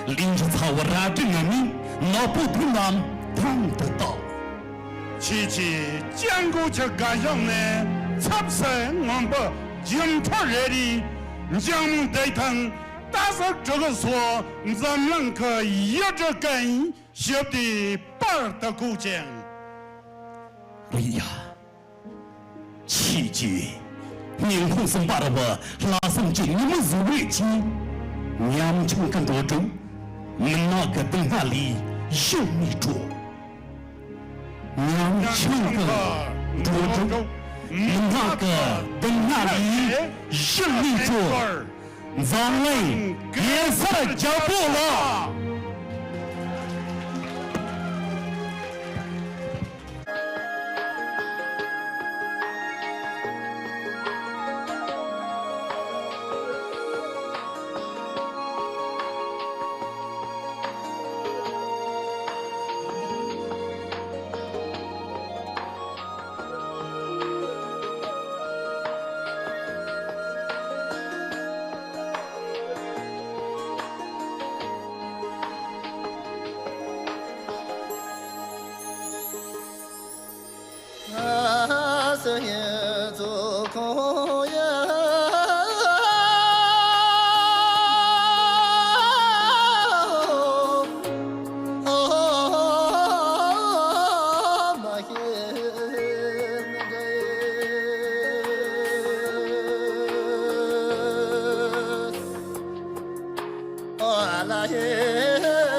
གླིང་གི་ཚ་བོ་རལ་གྲི་ངན་མིན་ནག་པོ་དུང་རྣམས་ཐང་དུ་བཏགས། ཁྱེད་ཀྱི་སྤྱང་ཀོ་གྱི་དགའ་ཞག་ནས་ཚབ་སའི་ངང་པ་རྒྱུན་ཐོར་རེ་རེས་འཇང་མོ་བདེ་ཐང་རྟ་ཟོག་གྲུ་གུ་སོགས་འཛམ་གླིང་གི་ཡུལ་གྲུ་ཀུན་ཞབས་དེའི་པར་དུ་བཀོད་ཅིང་། རེད་ཡ། ཁྱེད་ཀྱིས་སྙིང་ཁོང་སུ་འབར་བ་ལྷག་བསམ་གྱི་ཉི་མ་བཟོ་བའི་ཆེད། ཉམ་ཆུང་གི་འགྲོ་དྲུག་མུན་ནག་གི་སྡུག་བསྔལ་ལས་གཞན་མི་སྤྲོ། ཉམ་ཆུང་གི་འགྲོ་དྲུག་མུན་ནག་གི་སྡུག་བསྔལ་ལས་གཞན་མི་སྤྲོ། འཛམ་གླིང་གེ་སར་རྒྱལ་པོ་ལགས།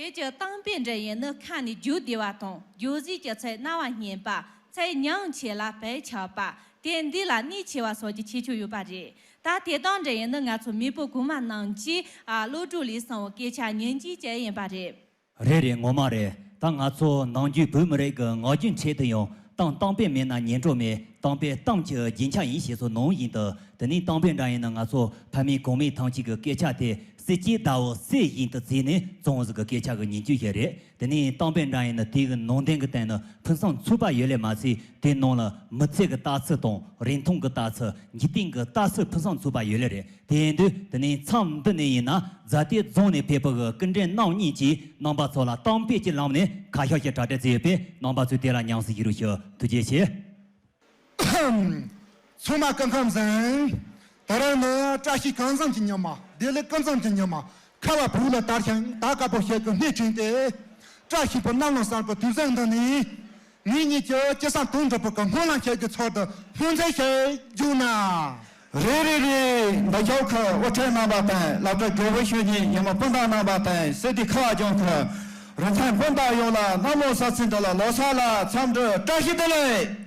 བོད་ཀྱི་གཏམ་དཔེ་འདྲ་ཡིན་ན་ཁ་ནས་རྒྱུག་བདེ་བ་དང་རྒྱུག་ཟས་ཀྱི་ཚད་རྣ་བ་སྙན་པ། ཚད་མྱོང་ཆེ་ལ་བས་ཆགས་པ། དེ་འདི་ལ་གནད་ཆེ་བ་སོགས་ཀྱི་ཁྱད་ཆོས་ཡོད་པ་རེད། ད་དེ་དང་འདྲ་ཡིན་ན་ང་ཚོ་མེས་པོ་གོང་མ་རྣམས་ཀྱིས་ཨ་བློ་གྲོས་ལས་གསུངས་པའི་སྐད་ཆ་ཉན་གྱིན་བྱས་ཡིན་པ་རེད། རེད་རེད། ངོ་མ་རེད། ད་ང་ཚོ་ནམ་རྒྱུན་བོད་མི་རིགས་ཀྱི་ངག་རྒྱུན་འཁྲིད་དུ་ཡང་གཏམ་གཏམ་དཔེ་མེད་ན་ཉན་སྤྲོ་མེད། གཏམ་དཔེ་གཏམ་གྱི་རྒྱན་ཆ་ཡིན་ཞེས་སོགས་ནང་བཞིན་དུ། དེ་ནས་གཏམ་དཔེ་འདྲ་ཡིན་ན་ང་ཚོ་ཕ་མེས་གོང་མའི་ཐང་ཆེན་གྱི་སྐད་ཆ་དེ་གསེར་གྱི་ཟླ་བོ་གསེར་བཞིན་དུ་བརྩིས་ནས་བཙོང་ཟིག་གི་སྐད་ཆ་གི་ཉིན་རྒྱུན་ཞིག་རེད། དེ་ནས་གཏམ་དཔེ་འདྲ་ཡིན་ན་དེ་གི་ནང་དོན་གྱི་སྟེང་ན་ཕུན་སུམ་ཚོགས་པ་ཡོད་ལེ་མ་ཚད། དེ་ནང་ལ་མི་ཚེ་གི་ལྟ་ཚུལ་དང་རིན་ཐང་གི་ལྟ་ཚུལ། འཇིག་རྟེན་གྱི་ལྟ་ཚུལ་ཕུན་སུམ་ཚོགས་པ་ཡོད་ལེ་རེད། དེ་ཡིན་དུས་དེ་ནས་མཚམས་འདི་ནས་ཡིན་ན་རྫ་སྟོད་རྫོང་ནས་ཕེབས་པའི་སྐུ་མགྲོན་རྣམ་གཉིས་ཀྱིས་རྣམ་པ་ཚོ་ལ་གཏམ་དཔེ་གྱི་ལམ་ནས་ཁ་ཤས་ཤིག་གྲ་སྒྲིག་བྱས་ཡོད་པས། རྣམ་པ་ཚོས་དེ་ལ་ཉམས་སུ་བཞེས་རོགས་ཞུ། ཐུགས་རྗེ་ཆེ། ཚང་མ་སྐུ་ཁམས་བཟང་། ད་རེས་ནི་བཀྲ་ཤིས་སྐལ་བཟང་གི་ཉི་མ། བདེ་ལེགས་ཀུན་བཟང་གི་ཉི་མ། ཁ་བ་བུ་ལ་དར་ཞིང་དར་དཀར་པོ་ཞལ་གྱི་སྣེ་བཅིངས་ཏེ། བཀྲ་ཤིས་པའི་གནམ་ལོ་གསར་པའི་དུས་བཟང་འདི་ནས། ངེད་གཉིས་ཀྱི་སྐལ་བཟང་དོན་གྲུབ་པ་གི་སྨོན་ལམ་ཞལ་གྱི་ཚོགས་འདུ་སྨོན་ཚིག་ཞིག་བརྗོད་ན། རེད་རེད་རེད། འདི་ཞོགས་ཀྱི་དབུ་ཁྲིད་རྣམ་པ་དང་། སློབ་གྲྭ་དགེ་འོས་ཤོད་ཉིན་ཡིན་མོ་སྤུན་ཟླ་རྣམ་པ་དང་། སྲིད་དེ་ཁ་བ་ལྗོངས་ཀྱི་རིགས་ཚང་སྤུན་ཟླ་ཡོངས་ལ་གནམ་ལོ་གསར་ཚེས་འདི་ལ་ལོ་གསར་ལ་འཚམས་འདྲི་བཀྲ་ཤིས་བདེ་ལེགས།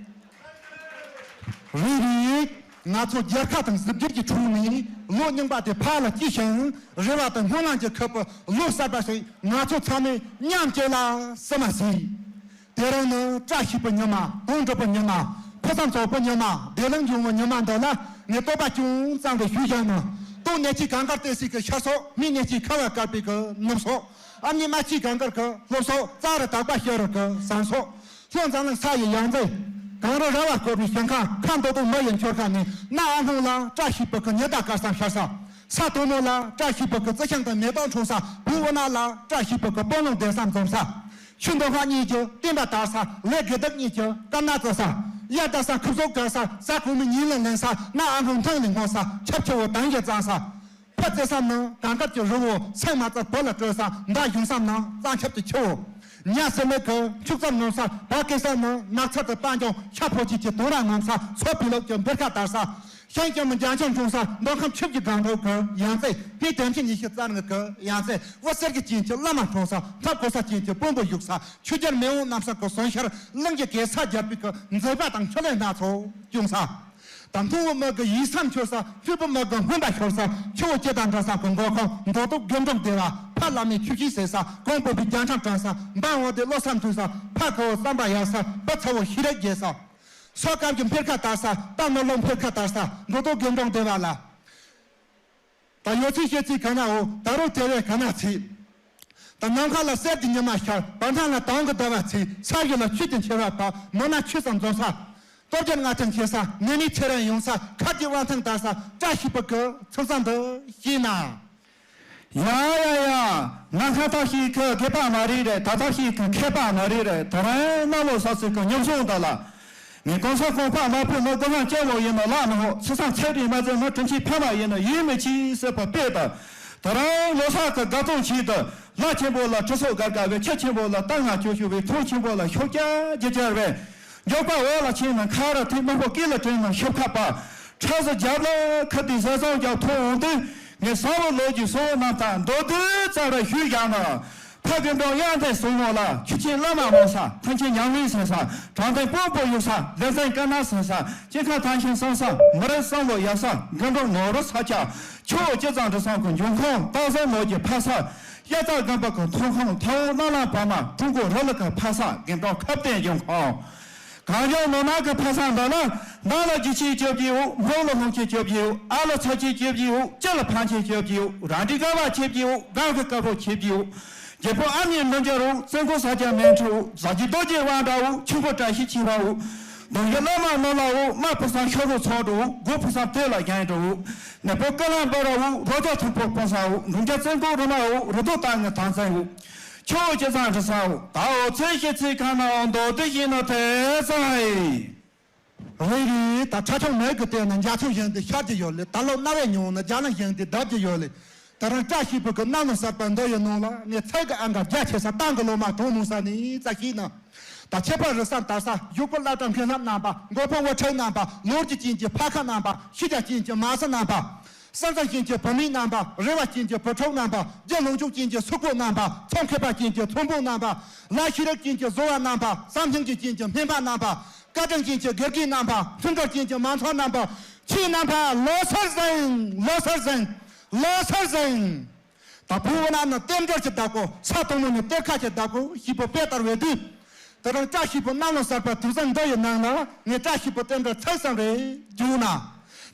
རེད་རེད། ང་ཚོ་རྒྱལ་ཁ་དང་གཟི་བརྗིད་ཀྱི་ཁྲོད་ནས་ལོ་རྙིང་པ་དེ་ཕར་ལ་བསྐྱིལ་ཞིང་། རེ་བ་དང་སྨོན་ལམ་གྱི་ཁུར་པོ་ལོ་གསར་པ་ཞིག་ང་ཚོ་ཚང་མས་མཉམ་སྐྱེལ་ལ་སྲུ་མ་ཟིན། དེ་རིང་ནི་བཀྲ་ཤིས་པའི་ཉི་མ། དོན་གྲུབ་པའི་ཉི་མ། ཕུན་སུམ་ཚོགས་པའི་ཉི་མ། བདེ་ལེགས་འབྱུང་བའི་ཉི་མ་འདི་ལ་ངས་དོགས་པ་ཅུང་ཙམ་རེ་ཞུས་བཞག་ན། སྟོན་གནས་ཀྱི་གངས་དཀར་ཏོག་ཙམ་གྱི་ཤར་སོགས། སྨིན་གནས་ཀྱི་ཁ་བ་དཀར་པོའི་གི་ནུབ་སོགས། ཨ་མྱེས་རྨ་ཆུའི་གངས་དཀར་གྱི་ལྷོ་སོགས། ཙ་རི་དག་པ་ཤར་རི་གི་ཟམ་སོགས། ལྷོ་འཛམ་གླིང་ས་ཡི་ཡང་རྩེ། གངས་རི་ར་བས་བསྐོར་བའི་ཞིང་ཁམས། མཁའ་འགྲོ་དང་མི་ཡི་མཆོད་ཁང་ནས། གནའ་ཨ་སྔོན་ལ་བཀྲ་ཤིས་པའི་གི་ཉི་ཟླ་སྐལ་བཟང་ཤར་ས། ས་དོ་ནོ་ལ་བཀྲ་ཤིས་པའི་གི་རྩི་ཤིང་དང་མེ་ཏོག་འཁྲུངས་ས། བོད་དབུ་ནག་ལ་བཀྲ་ཤིས་པའི་གི་དཔོན་སློབ་གདན་ས་འཛོམས་ས། ཆུ་འདོད་ཁ་གཉིས་ཀྱི་བསྟན་པ་དར་ས། ལས་དགེ་སྡིག་གཉིས་ཀྱི་དཀར་ནག་རྩི་ས། དབྱར་ཟླ་ས་ཁུ་བཟོ་དགའ་ས། གཟའ་གོང་མའི་ཉིན་ལ་ལེན་ས། གནའ་ཨ་སྔོན་འཕྲིན་ལས་སྔོག་ས། ཆབ་ཆུ་བོ་དང་གི་གཙང་ས། ཕ་བརྩེ་བསམ་ན་གངས་དཀར་གྱི་རི་བོ། སེམས་མ་བརྩེ་བོད་ལ་སྤྲོད་ས། མདའ་གཞུང་བསམ་ན་གཙང་ཆབ་ཀྱི་ཆུ་བོ། ཉ་སེར་མོ་གི་ཕྱུག་རྩྭ་ངོམ་ས། བ་སྐྱེ་ས་ན་ནགས་ཚལ་དུ་སྤང་ལྗོངས། ཤ་ཕོ་སྐྱེས་ཀྱི་དུང་རྭ་ངོམ་ས། མཚོ་བོད་ལུགས་ཀྱི་འབུར་ཁ་དར་ས། ཤིང་ལྕམ་རྒྱ་ཆེན་འཁྲུངས་ས། མདོ་ཁམས་ཆུ་བཞི་སྒང་དྲུག་གི་ཡང་རྩེ། སྤུན་ལྡན་ཆེན་ཉི་ཤུ་རྩ་ལྔ་གི་ཡང་རྩེ། དབུ་གསེར་གྱི་སྤྱན་གྱི་བླ་མ་འཁྲུངས་ས། འཁྲབ་གོ་ས་ཅན་གྱི་དཔོན་པོ་བཞུགས་ས། ཆོས་རྒྱལ་མེས་དབོན་རྣམ་གསུམ་གྱི་གསུང་ཤར། གླིང་གི་གེ་སར་རྒྱལ་པོའི་གི་མཛད་པ་དང་ཆོས་ལས་སྣ་ཚོགས་བྱུང་ས། དང་ཐུང་བུ་མི་གི་ཡིད་སེམས་འཁྱོར་ས། ཕྲུ་གུ་མི་གི་སྨོན་པ་ཤོར་ས། ཆུ་བོ་སྐྱིད་དང་འདྲ་ས་གི་མགོ་ཁང་། མདོ་སྟོད་དགེ་འབྲུག་སྡེ་བ། ཕ་བླ་མའི་ཆུ་ཤེལ་ཟེར་ས། གོང་བུ་པའི་རྒྱ་འཕྲང་དྲངས་ས། འབངས་འོ་དེ་བློ་བཟང་མཐུན་ས། ཕ་ཁ་བོ་བསམ་པ་ཡག་ས། བུ་ཚ་བོ་ཤེས་རབ་རྒྱས་ས། སོ་སྐམ་གྱི་འཕེལ་ཁ་དར་ས། རྟ་ནོར་ལུག་འཕེལ་ཁ་དར་ས། མདོ་སྟོད་དགེ་འབྲུག་སྡེ་བ་ལ། ད་ཡོད་ཚད་བཤད་ཚིག་ག་ན་འོ། ད་རུང་དེ་བས་ག་ན་ཚིག་ད་ནམ་མཁའ་ལ་གསེར་གྱི་ཉི་མ་ཤར། བར་མཐའ་ལ་དུང་གི་ཟླ་བ་ཚེས། ས་གཞི་ལ་ཆུ་གི་མཆེ་བ་བབས། མི་སྣ་ཆོས་སུ་འཛོམས་ས། སྟོབས་རྒྱལ་ང་ཐང་ཁྱེད་ས། ནད་མེད་ཚེ་རིང་ཡོང་ས། ཁ་རྗེ་དབང་ཐང་དར་ས། བཀྲ་ཤིས་པའི་གི་ཚུལ་བཟང་འདི་ཤེས་ན། ཡ་ཡ་ཡ། ང་ཁ་ཐག་ཞིག་གི་དགེ་པ་མ་རེད་རེད། ད་ཐག་ཞིག་གི་མཁས་པ་མ་རེད་རེད། ད་རང་གནམ་ལོ་གསར་ཚེས་གི་ཉམས་སོང་ད་ལ། ངས་གོང་ས་གོང་འཕགས་མ་བུ་མོ་སྒོ་ལྔ་སྐྱ་བོ་ཡིན་ནོ་ལག་མི་ཧོ། ཚེ་སང་ཚེ་རིང་མ་ཚེ་མ་དྲིན་ཆེན་ཕ་མ་ཡིན་ནོ་ཡིད་མི་ཆེས་ཟེར་བ་དཔེ་ལྟར། ད་རང་ལོ་གསར་གི་དགའ་སྟོན་ཆེད་དུ། ལ་ཆེན་པོ་ལ་ཁྲི་སོ་དགའ་དགའ་བའི། ཁྱི་ཆེན་པོ་ལ་རྟ་ང་ཁྱོ་ཤུ་བའི། ཐོང་ཆེན་པོ་ལ་ཤོ་སྐྱ་རྒྱ་ཆེར་བའི། མགྱོགས་པ་འོག་ལ་ཕྱིན་ན་ཁ་ར་ཐིག་མང་པོ་སྐེ་ལ་དྲན་ན་ཤོབ་ཁ་པ། ཁྲ་ཟ་རྒྱབ་ལ་ཁ་ཐིག་ཟ་བཟང་རྒྱབ་ཐོང་འོང་དུས། ངས་བཟང་བོ་ལོ་རྒྱུས་སོང་རྣམ་ཐར་མདོར་བསྡུས་ཙམ་ར་ཞུས་བཞག་ན། ཕ་དགེ་འབྲུག་དབྱངས་ལྡན་ཟུར་ངོ་ལ། ཆུ་ཆེན་བླ་མ་འོང་ས། ཐང་ཆེན་ཉང་བན་ཟེར་ས། དྲང་བདེན་དཔོན་པོ་ཡོད་ས། ལེ་ཚན་དཀར་ནག་ཟེར་ས། སྐྱེ་ཁམས་ཐང་ཆེན་བསམ་ས། མི་རབས་བསམ་བློ་ཡག་ས། དགེ་འབྲུག་ནོར་བུ་ས་ཆ། ཆུ་བོ་སྐྱིད་ཙང་འབྲི་སང་གི་འབྱུང་ཁུངས། སྟག་གཟིག་ནོར་གྱི་ཕ་ས། དབྱར་རྩྭ་དགུན་འབུ་གི་ཐོན་ཁུངས། ཐའོ་ལ་ལ་བ་མ། ཀྲུང་གོ་རི་ལི་གི་ཕ་ས། དགེ་འབྲུག་ཁ་གཏད་འབྱུང་ཁུངས། གངས་ལྗོངས་ནོར་གནག་གི་ཕ་བཟང་འདི་ལ། ནང་ལ་རྒྱུ་ཆེན་བཅོ་བརྒྱད་ཡོད། སྨུག་ལ་སྨུག་ཆེན་བཅོ་བརྒྱད་ཡོད། ཨ་ལ་ཚ་ཆེན་བཅོ་བརྒྱད་ཡོད། སྤྱི་ལ་ཕམ་ཆེན་བཅོ་བརྒྱད་ཡོད། རང་འདྲའི་ཀ་བ་ཆེ་བརྒྱད་ཡོད། སྒང་གི་ཀ་ཕོ་ཆེ་བརྒྱད་ཡོད། རྒྱལ་པོ་ཨ་མྱེས་འབུམ་རྒྱལ་ཡོད། བཙན་ཁོག་ས་སྐྱ་མན་ཁྲི་ཡོད། རྫ་ཆུ་རྡོ་རྗེ་དབང་གྲགས་ཡོད། ཆུ་འགོ་བཀྲ་ཤིས་ཆོས་འཕེལ་ཡོད། གདུང་བཞི་བླ་མ་ནོར་ལྷ་ཡོད། དམར་ཕུན་སུམ་ཤོག་གུ་ཚོགས་འགྲོ་ཡོད། དགུ་ཕུན་སུམ་དེ་ལ་བཞེངས་འགྲོ་ཡོད། ནེ་པོ་ཀ་ལན་བ་ར་ཡོད། རོ་ཅོག་ཐུམ་པོ་སྤུངས་ས་ཡོད། འབྲོང་རྒྱ་བཙན་ཁོག་རུ་མ་ཡོད། རི་དོ་ཏང་ངི་ཐང་ཚན་ཡོད། ཆུ་བོ་ཆེ་ཚང་རི་ས་འོ། ད་འོ་ཚོས་ཤེས་ཚིག་ཁ་ན་འོ་མདོ་དེ་ཤེས་ན་དེ་ཙང་ཨེ། རེད་རེད། ད་ཁྲ་ཆུང་མེད་གི་སྟེང་ན་འཇའ་ཚོན་བཞིན་དུ་ཤར་གྱི་ཡོད་ལེ། ད་ལོ་རྣ་བས་མྱོང་ན་རྒྱ་ལམ་བཞིན་དུ་བརྡབ་ཀྱི་ཡོད་ལེ། ད་རང་བཀྲ་ཤིས་པའི་གི་གནམ་ལོ་གསར་པ་འདི་ཡི་ནང་ལ་ངས་ཚལ་གི་ཨང་ག་རྒྱ་ཆེ་ས་ཏང་གི་ལོ་མ་གྲོང་མོ་ས་ནས་ཙ་ཤེས་ན། ད་ཁྱད་པར་རི་ས་དར་ས་བཞུགས་པོ་བླ་བྲང་མཁན་སློབ་རྣམ་པ། མགོན་པོ་དབུ་ཁྲིད་རྣམ་པ། ལོ་རྒྱུས་ཅན་གྱི་ཕ་ཁ་རྣམ་པ། ཤེས་རྒྱ་ཅན་གྱི་མ་སི་རྣམ་པ། བསམ་བཟང་ཅན་གྱི་བུད་མེད་རྣམ་པ། རེ་བ་ཅན་གྱི་བུ་ཕྲུག་རྣམ་པ། རྒྱུ་ལོངས་སྤྱོད་ཅན་གྱི་སུ་ཁོ་རྣམ་པ། ཚོང་མཁས་པ་ཅན་གྱི་ཚོང་དཔོན་རྣམ་པ། ལ་ཤེས་རིག་ཅན་གྱི་བཟོ་བ་རྣམ་པ། བསམ་ལྷིང་གི་ཅན་གྱི་སྨན་པ་རྣམ་པ། བཀའ་དྲིན་ཅན་གྱི་དགེ་རྒན་རྣམ་པ། མཐུན་སྒྲིལ་ཅན་གྱི་མང་ཚོགས་རྣམ་པ། ཁྱེད་རྣམ་པ་ལོ་གསར་བཟང་། ལོ་གསར་བཟང་། ལོ་གསར་བཟང་། ད་བུ་བོ་རྣམས་ནི་རྟེན་འབྲེལ་གྱི་བདག་པོ། ས་དང་མོ་ནི་གཏེར་ཁ་གྱི་བདག་པོ་ཞེས་པའི་དཔེ་ལྟར་བའི་དུས། དེ་རིང་བཀྲ་ཤིས་པའི་གནམ་ལོ་གསར་པ་དུས་བཟང་འདི་ཡི་ནང་ན་ངས་བཀྲ་ཤིས་པའི་རྟེན་འབྲེལ་ཚིག་གསུམ་རེ་བརྗོད་ན།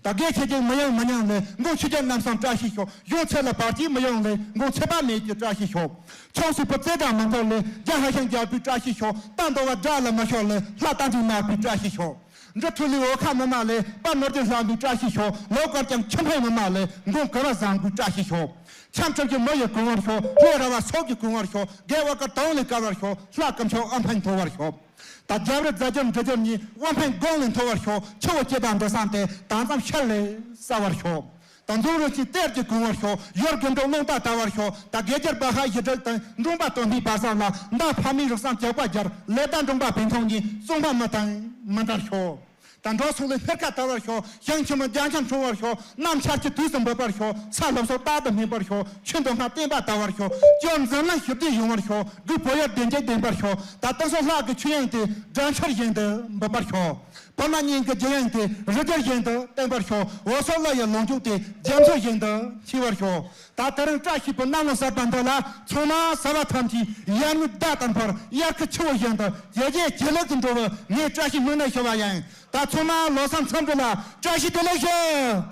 ད་དགེ་ཆེ་ཆུང་མི་ཡོང་མི་ཉུང་ལས། མགོན་ཆོས་རྒྱལ་རྣམ་གསུམ་བཀྲ་ཤིས་ཤོག། གཞུང་ཚེ་ལ་བར་ཆད་མི་ཡོང་ལས། མགོན་ཚེ་དཔག་མེད་ཀྱི་བཀྲ་ཤིས་ཤོག། ཆང་སྲིད་པའི་རྩེ་གྲ་མི་འཐོར་ལས། རྒྱ་ཧ་ཤང་རྒྱལ་པོའི་བཀྲ་ཤིས་ཤོག། རྟ་འདོ་བ་དགྲ་ལ་མི་ཤོར་ལས། ལྷ་རྟ་མགྲིན་ནག་པོའི་བཀྲ་ཤིས་ཤོག། འབྲི་ཁྲི་ལི་འོ་ཁ་མི་མ་ལས། དཔལ་ནོར་རྒྱས་བསླབ་པའི་བཀྲ་ཤིས་ཤོག། ལོ་བཀར་ཀྱང་ཆུ་འཕེལ་མི་མ་ལས། མགོན་གུ་རུ་བཟང་པོའི་བཀྲ་ཤིས་ཤོག། འཆམ་འཆམ་གྱི་མི་ཡི་གོང་བར་ཤོག། ལས་ར་བ་སོགས་ཀྱི་གོང་བར་ཤོག། རྒྱལ་བ་ཀར་དང་ལས་དཀར་བར་ཤོག། ལྷ་སྐུ་མཆོག་ཨ་འཕན་མཐོ་བར་ཤོག། ད་རྒྱབ་རི་རྫ་རྒྱབ་འབྲི་རྒྱབ་གཉིས། དབང་ཕན་དགུང་ལས་མཐོ་བར་ཤོག། ཆུ་བོ་སྐྱེ་དང་འབྲི་སང་སྟེ། དྭངས་གཙང་ཤར་ལས་གསལ་བར་ཤོག། ད་འཛུམ་རུ་ཆེན་གཏེར་གྱི་གོང་བར་ཤོག། ཡོར་དགེ་འབྲུག་རླུང་རྟ་དར་བར་ཤོག། ད་དགེ་རྒྱལ་བ་ཧ་ཡི་དྲུག་དང་། འབྲོང་པ་སྟོན་པའི་བར་ས་ལ། མདའ་ཕ་མའི་རུ་སང་ཇག་པ་རྒྱལ། ལས་ད་འབྲོང་པ་བན་ཐང་གཉིས། གཙང་པ་མི་དང་མི་འདར་ཤོག། ད་འགྲོ་སོང་ལས་སྨེར་ཁ་དར་བར་ཤོག། ཞིང་ཆུ་མོ་རྒྱ་ཆང་འཁྲུ་བར་ཤོག། གནམ་ཆར་གྱི་དུས་སུ་འབབ་པར་ཤོག། ས་ལོབས་སོགས་རྟག་ཏུ་སྨིན་པར་ཤོག། ཆུ་འདོད་ཁ་བསྟན་པ་དར་བར་ཤོག། སྐྱོར་འཛམ་གླིང་ཞི་བདེ་ཡོང་བར་ཤོག། སྒོས་བོད་ཡུལ་བདེ་འཇགས་ལྡན་པར་ཤོག། ད་ལྟ་སོགས་ལྷག་གི་ཆོས་དབྱིངས་དེ། སྒྲ་ཆར་བཞིན་དུ་འབབ་པར་ཤོག། བོད་ལ་སྙིང་གི་རྒྱུ་དབྱིངས་དེ། རི་རྒྱལ་བཞིན་དུ་བརྟན་པར་ཤོག། འོད་ཟེར་ལ་ཡི་ལོངས་སྤྱོད་དེ། རྒྱ་མཚོ་བཞིན་དུ་འཁྱིལ་བར་ཤོག། ད་དེ་རིང་བཀྲ་ཤིས་པའི་གནམ་ལོ་གསར་པ་འདི་ལ། ཚང་མ་བསོད་ནམས་ཐམས་ཅད་ཡར་ངོའི་ཟླ་ལྟར་འཕར། དབྱར་ཁའི་ཆུ་བོ་བཞིན་དུ་རྒྱས་རྒྱས་ཇེ་ལེགས་སུ་འགྲོ་བར་ངས་བཀྲ་ཤིས་སྨོན་ལམ་ཞུ་བ་ཡིན། ད་ཚང་མ་ལོ་གསར་འཚམས་འདྲི་ལ་བཀྲ་ཤིས་བདེ་ལེགས་ཞུ།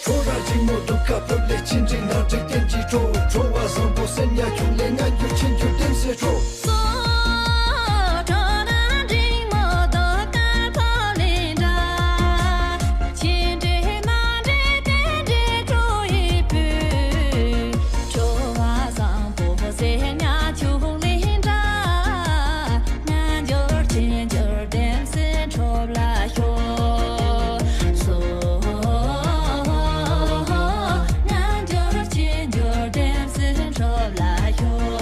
ཁྲོ་ར་འབྲིང་མོ་གདུགས་དཀར་ཕུབ་ལས་ཆེ་འབྲིང་ནག་དྲེག་ལྡན་གྱི་ཁྲོ། ཁྲོ་བ་བཟང་པོ་སེམས་ཉག་ཆུང་ལས་ངན་འགྱུར་ཆེ་འགྱུར་ལྡན་སེ་ཁྲོ། སོ་ཁྲོ་ར་འབྲིང་མོ་གདུགས་དཀར་ཕུབ་ལས་འདྲ། ཆེ་འབྲིང་ནག་དྲེག་ལྡན་གྱི་ཁྲོ་ཡི་བུ། ཁྲོ་བ་བཟང་པོ་སེམས་ཉག་ཆུང་ལས་འདྲ། ངན་འགྱུར་ཆེ་འགྱུར་ལྡན་སེ་ཁྲོ་ལ་ཤོག། སོ། ངན་འགྱུར་ཆེ་འགྱུར་ལྡན་སེ་ཁྲོ་ལ་ཤོག།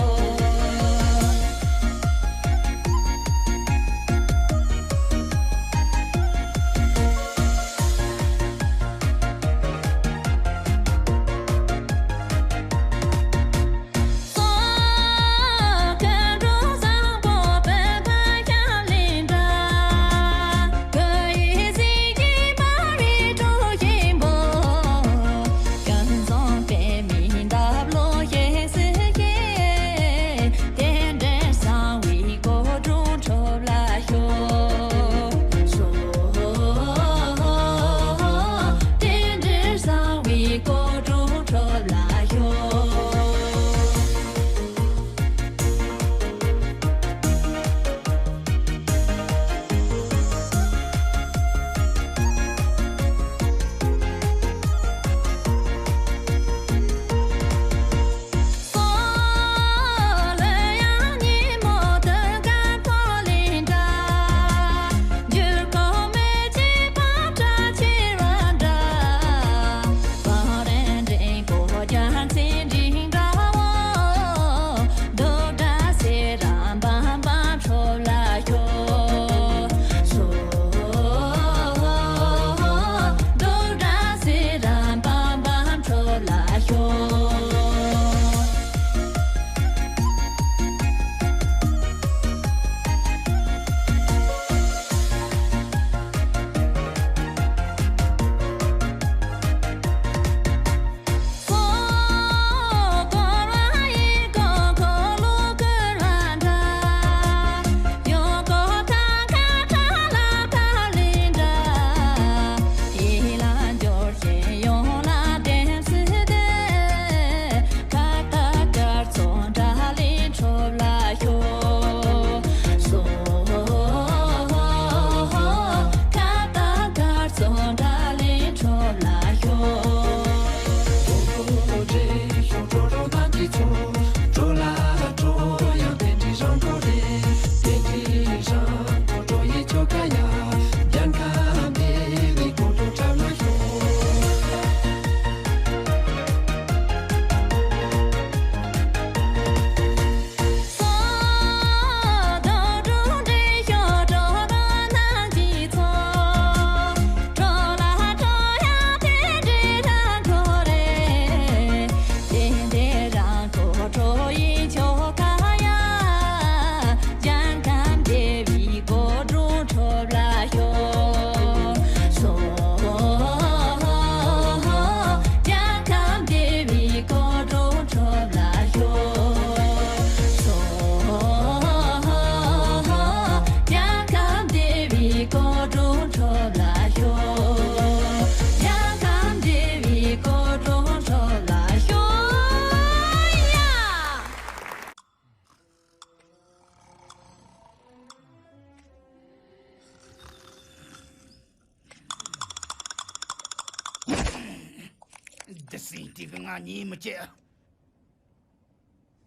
དེ་སྲིད་དེ་གི་ང་གཉིད་མི་སྐྱེ།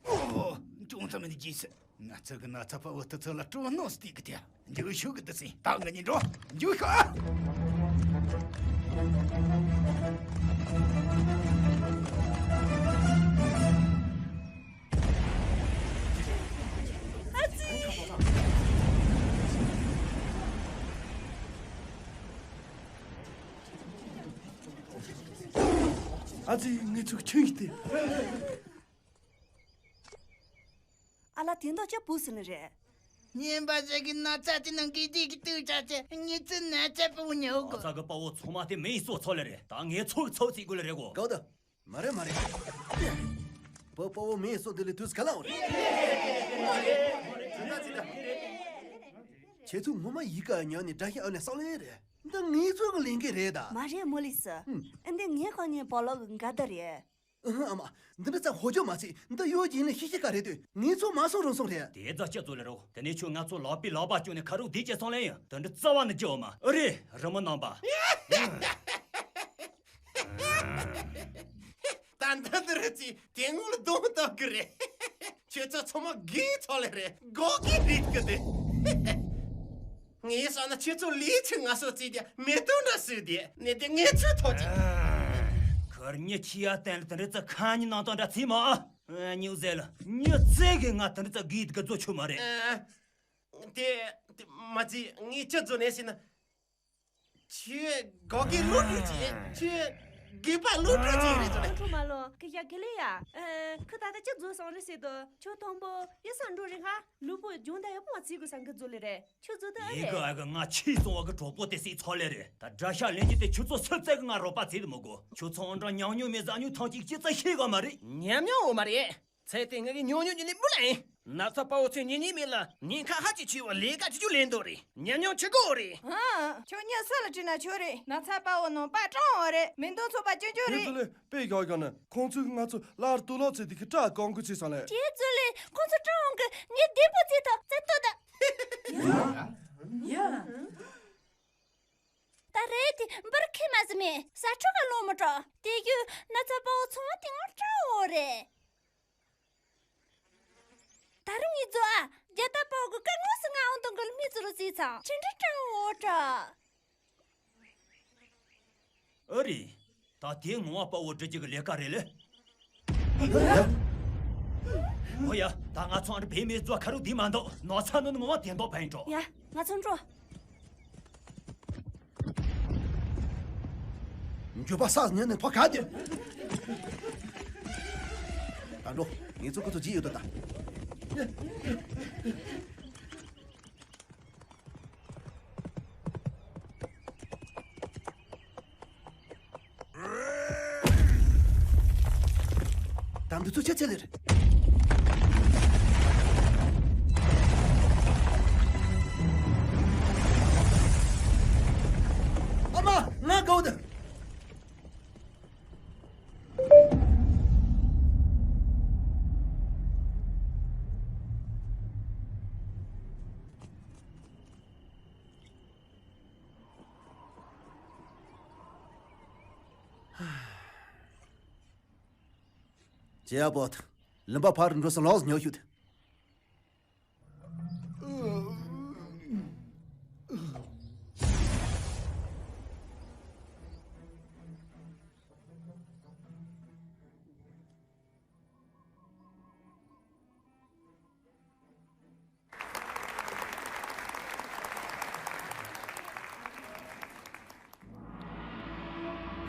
ཨོ། ཅུང་ཙམ་ནི་རྗེས་སུ། ང་ཚོ་གི་ན་ཚ་དཔའ་བོ་དེ་ཚོ་ལ་སྤྲོ་བ་གནང་སྟེ་གི་དེ། འཇུ་ཤུགས་གི་དེ་སྲིད་ད་ང་གཉིད་འགྲོ། འཇུ་ཤུགས། ཨ་ཙི། ཨ་ཙི། ངའི་ཚུགས་ཆུང་ཡིན་ཏེ། ཨ་ལ། དེ་འདོག་ཅག་བུ་སི་ནི་རེད། ཉན་པ་ཟེར་གི་ན་ཚ་དེ་ནང་གི་དེ་གི་ཏུ་ཆ་ཆེ་ངི་ཚི་ན་ཚ་པུ་ཉོ་གོ། ཨ་ཚ་གི་དཔའ་བོ་ཚང་མ་དེ་མེ་ཡི་སོ་ཚོ་ལེ་རེད། ད་ངའི་ཚོགས་ཚོགས་ཚིག་དགོས་ལེ་རེད་གོ། གོ་ད། མ་རེད་མ་རེད། བུ་དཔའ་བོ་མེ་ཡི་སོ་དེ་ལས་དུས་ག་ལ་འོ་རེད། ཁྱེད་ཚོ་ངོ་མ་ཡི་ག་ཉོ་ནས་དགྲ་ཤ་ཨ་ནས་སོག་ལེ་རེད། འདི་ངེད་ཚོ་གི་ལས་འགན་རེད་ད། མ་རེད་མོ་ལི་སི། ཨུམ། འདི་ངའི་ཁོ་ཉིན་བོ་ལོག་གི་འགའ་ད་རེད། ཨུ་ཧུ། ཨ་མ། འདི་འདྲ་ཙམ་ཧོ་ཅོ་མ་ཚིག་འདི་ཡོད་ཀྱི་ཡིན་ན་ཤི་ཤི་ཀ་རེད་དུས་ངེད་ཚོ་མ་སོང་རུང་སོང་རེད། དེ་ཙ་སྤྱི་ཚོགས་ལ་རོགས། དེ་ནས་ཁྱོད་ང་ཚོ་ལག་པའི་ལག་པ་བཅུག་ནས་ཁ་རུ་བསྡད་ཀྱི་སོང་ལེ་ཡིན། དེ་འདྲ་རྩ་བ་ནས་བརྗེད་འོ་མ། ཨ་རེད། རི་མོ་རྣམ་པ། ད་འདི་འདི་རེད་ཙི་དེ་ངོ་ལ་གདོང་གཏོགས་གི་རེད། ཁྱོད་ཚོ་ཚང་མ་དགེ་ཚོ་ལེ་རེད། སྒོ་གི་རིད་གི་དེ། ངས་བསམ་ན་ཁྱེད་ཚོ་ལས་ཚེ་ང་སོ་བརྩིས་ཏེ་མེ་ཏོག་འདྲ་སུས་ཏེ་ནས་དེ་ངས་ཚོད་ཐོག་ཅིག་ཁར་ཉི་ཁྱི་ཡ་བསྟན་ལ་དེ་འདྲ་ཙ་ཁ་ཉི་ནང་དང་འདྲ་ཚིག་མ། ཉིའུ་ཟེར་ལ་ཉི་ཚེ་གི་ང་དེ་འདྲ་ཙ་གིས་དགའ་ཚོ་ཆུ་མ་རེད། དེ་དེ་མ་ཚིག་ངས་ཅི་བཟོ་ནས་ཟེར་ན། ཁྱོད་གོ་གི་ལོ་དྲུག་ཅིག་ཁྱོད་དགེ་པ་ལོ་དྲུག་ཅིག་རེད་ཟེར་ན། ཁོང་ཁྲོ་མ་ལོ་གི་ཡ་གི་ལེ་ཡ། ཁི་ད་ལྟ་ཅི་བཟོ་སོང་རེད་ཟེར་དོ། ཁྱོད་དང་པོ་ཡི་སང་འགྲོ་རེ་ང་ལུས་པོ་སྦྱོང་ད་ཡ་པོ་ང་ཚིག་གི་སང་གི་བཟོ་ལེ་རེད། ཁྱོད་བཟོ་ད་ཨ་ཡི་གི་རེད། ཨ་གི་ང་ཆི་སོང་བ་གི་གྲོགས་པོ་དེ་སྲིད་ཚོ་ལེ་རེད། ད་དགྲ་ཤ་ལེན་གྱི་དེ་ཁྱོད་ཚོ་སུ་བཙལ་གི་ང་རོགས་པ་བྱེད་དུ་མི་དགོས། ཁྱོད་ཚོ་འོན་ཀྲང་ཉམས་མྱོང་མེད་ཟ་ཉུ་ཐང་ཅིག་ཅི་ཙ་ཤེས་ག་མ་རེད། ཉམས་མྱོང་འོ་མ་རེད། ཚེ་དེ་ངེད་ཀྱི་ཉོ་ཉོ་གྱི་ནི་མུ་ལ་ཡིན། ན་ཚ་དཔའ་བོ་ཚོས་ཉེ་ཉེ་མེད་ལ་ཉེན་ཁ་ཧ་ཅི་ཆེ་བ་ལས་ཀ་ཅི་ཅུ་ལེན་འདོད་རེད། ཉམས་མྱོང་ཆི་གོ་རེད། ཧ། ཁྱོད་ཉལ་ས་ལ་བྲིས་ན་ཆོག་རེད། ན་ཚ་དཔའ་བོ་ནང་པ་ཀྲང་འོ་རེད། མེ་འདོན་ཚོགས་པ་ཅུ་ཅུ་རེད། དེ་ཚོ་ལས་དཔེ་དགའ་ག་ན་ཁོང་ཚོས་ང་ཚོ་ལར་དུ་ལོག་ཚེ་དེ་གི་སྐྲ་གང་དགོས་ཚེ་ས་ལས། དེ་ཚོ་ལས་ཁོང་ཚོ་ཀྲང་འོང་གི་ངས་བདེ་པོ་བརྩིས་ཐོག་བཙན་ཐོག་ད། ཡ། ད་རེད་དེ་འབུར་ཁེ་མ་ཟི་མེད་ཟ་འཕྲོ་ག་ལོང་མི་སྤྲོ། དེ་ཡུ་ན་ཚ་དཔའ་བོ་ཚོང་དེ་ངོ་སྤྲོ་འོ་རེད། ད་རུང་ཡིད་རྫོགས་ཨ། རྒྱ་ད་པའོ་གི་སྐར་ངོས་སུ་ང་ཨང་དང་གི་མི་ཚུ་རུ་བརྩིས་ཚང་ཆི་འདྲ་སྤྲང་བོ་འདྲ། ཨ་རེད། ད་དེ་ངོ་བ་དཔའ་བོ་འདྲི་རྒྱུ་གི་ལས་ཀ་རེད་ལེ། ཨོ་ཡ། ད་ང་ཚོ་ཨ་འདྲ་བེད་མེད་རྫོགས་ཁ་རུ་བསྡད་མ་འདུག་ནོར་ཚ་ནོ་ནི་ངོ་བ་དེ་འདོག་ཕན་འགྲོ། ཡ། ང་ཚོ་འགྲོ། འགྱོད་པ་བསགས་ཉན་ནས་ཕ་ག་དེ། ད་འགྲོ། ངེད་ཚོ་ཁོ་ཚོ་བརྗེད་ཡོད་དོ་ད། ད་འདི་ཚོ་ཆ་ཆ་ལེར། ཨ་མ། ང་གའུ་ད། ཇེ་ཡ་བོད། ལིམ་པ་ཕར་འགྲོ་ས་ལོགས་ཉོ་ཤུད།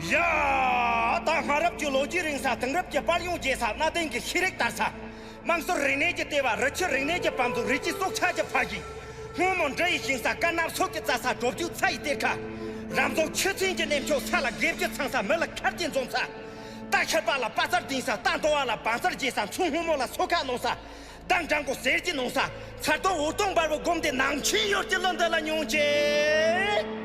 ཡ། ད་སྔ་རབས་ཀྱི་ལོ་རྒྱུས་རིང་ས། དེང་རབས་ཀྱི་དཔལ་ཡོན་རྒྱས་ས། གནའ་དེང་གི་ཤེས་རིག་དར་ས། དམངས་སྲོལ་རིག་གནས་ཀྱི་ལྟེ་བ། རི་ཆུ་རིག་གནས་ཀྱི་པར་མཛོད། རི་སྐྱེས་སྲོག་ཆགས་ཀྱི་ཕ་གི། སྔོན་མོ་འབྲི་ཡི་ཞིང་ས། དཀར་ནག་སོག་གི་རྩྭ་ས། བྲོ་བརྡུང་ཚྭ་ཡི་གཏེར་ཁ། རབ་བྱུང་ཆུ་ཚན་གྱི་གནས་མཆོག་ས་ལ་དགེ་བཅུ་ཚང་ས། མི་ལ་མཁར་གྱིས་འཛོམས་ས། རྟ་ཤར་བ་ལ་དཔའ་རྩལ་ལྡན་ས། རྟ་འདོ་བ་ལ་བང་རྩལ་རྒྱས་ས། མཚོ་སྔོན་མོ་ལ་སོ་ཁ་རློན་ས། མདའ་འགྲམ་གོ་གསེར་གྱི་ནོན་ས། ཚ་རྡོ་འུར་གདོང་འབར་བའི་སྒོམ་དེ། ནང་ཆེན་ཡུལ་གྱི་གླུ་འདི་ལ་སྙོན་ཅིག་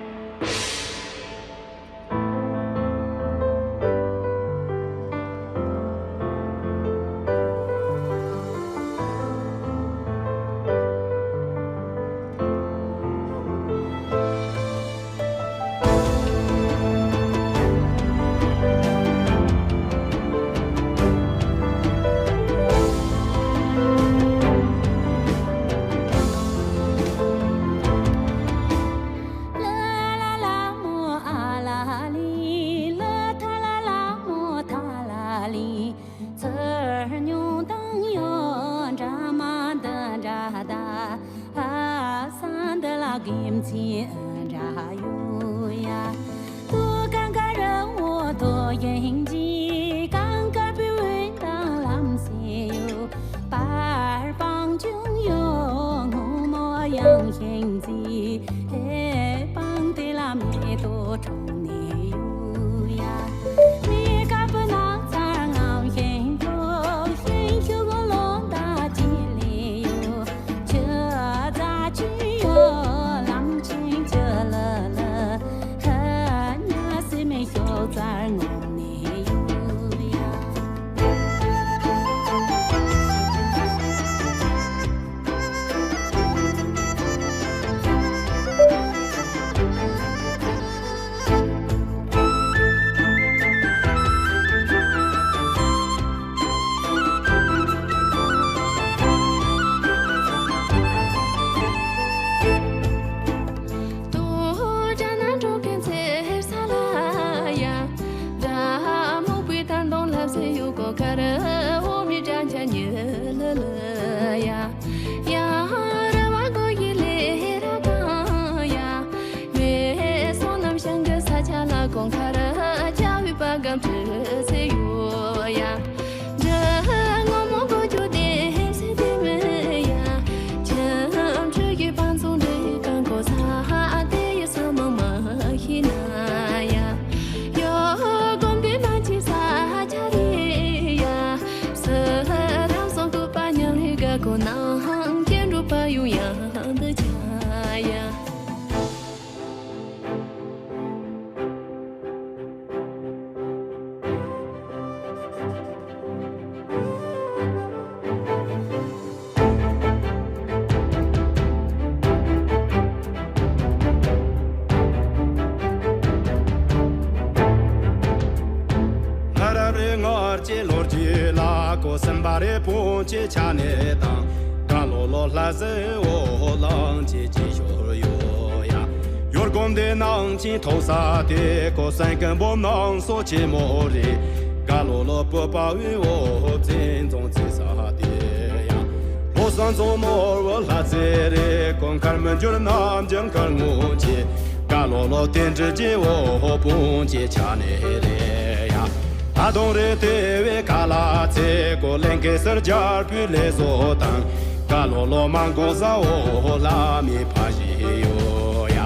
ལྷ་རབ་རི་ངར་གྱི་ལོ་རྒྱུས་ལ་གོ་སེམས་པ་རེ་ཕུང་ཆེ་ཆ་ནས་དང་། ག་ལོ་ལོ་ལྷ་ཟེ་འོ་ལང་ཆེ་ཅི་ཤོར་ཡོད་ཡ། ཡོར་གོམ་དེ་ནང་ཆིན་ཐོག་ས་དེ་གོ་སེམས་ཀུན་པོ་ནང་སོ་ཆེ་མོ་རེ། ག་ལོ་ལོ་པོ་པ་བི་འོ་བཙན་རྫོང་ཚེ་ས་དེ་ཡ། ལྷོ་ས་རྫོང་ནོར་བུ་ལྷ་རྩེ་རེད། གོང་མཁར་མི་འགྱུར་རྣམ་འགྱུར་མཁར་ངོ་ཆེ། ག་ལོ་ལོ་རྟེན་འབྲེལ་གྱི་འོ་ཕུང་གྱི་ཆ་ནས་རེད་ཡ། ད་དུང་རེད་དེ་བས་ཁ་ལ་ཚེ་གོ་ལེན་གེ་སར་རྒྱལ་པོའི་ལས་བཟོ་དང་། ག་ལོ་ལོ་མ་འགོ་ཟ་འོ་ལ་མི་ཕ་ཞིག་ཡོད་ཡ།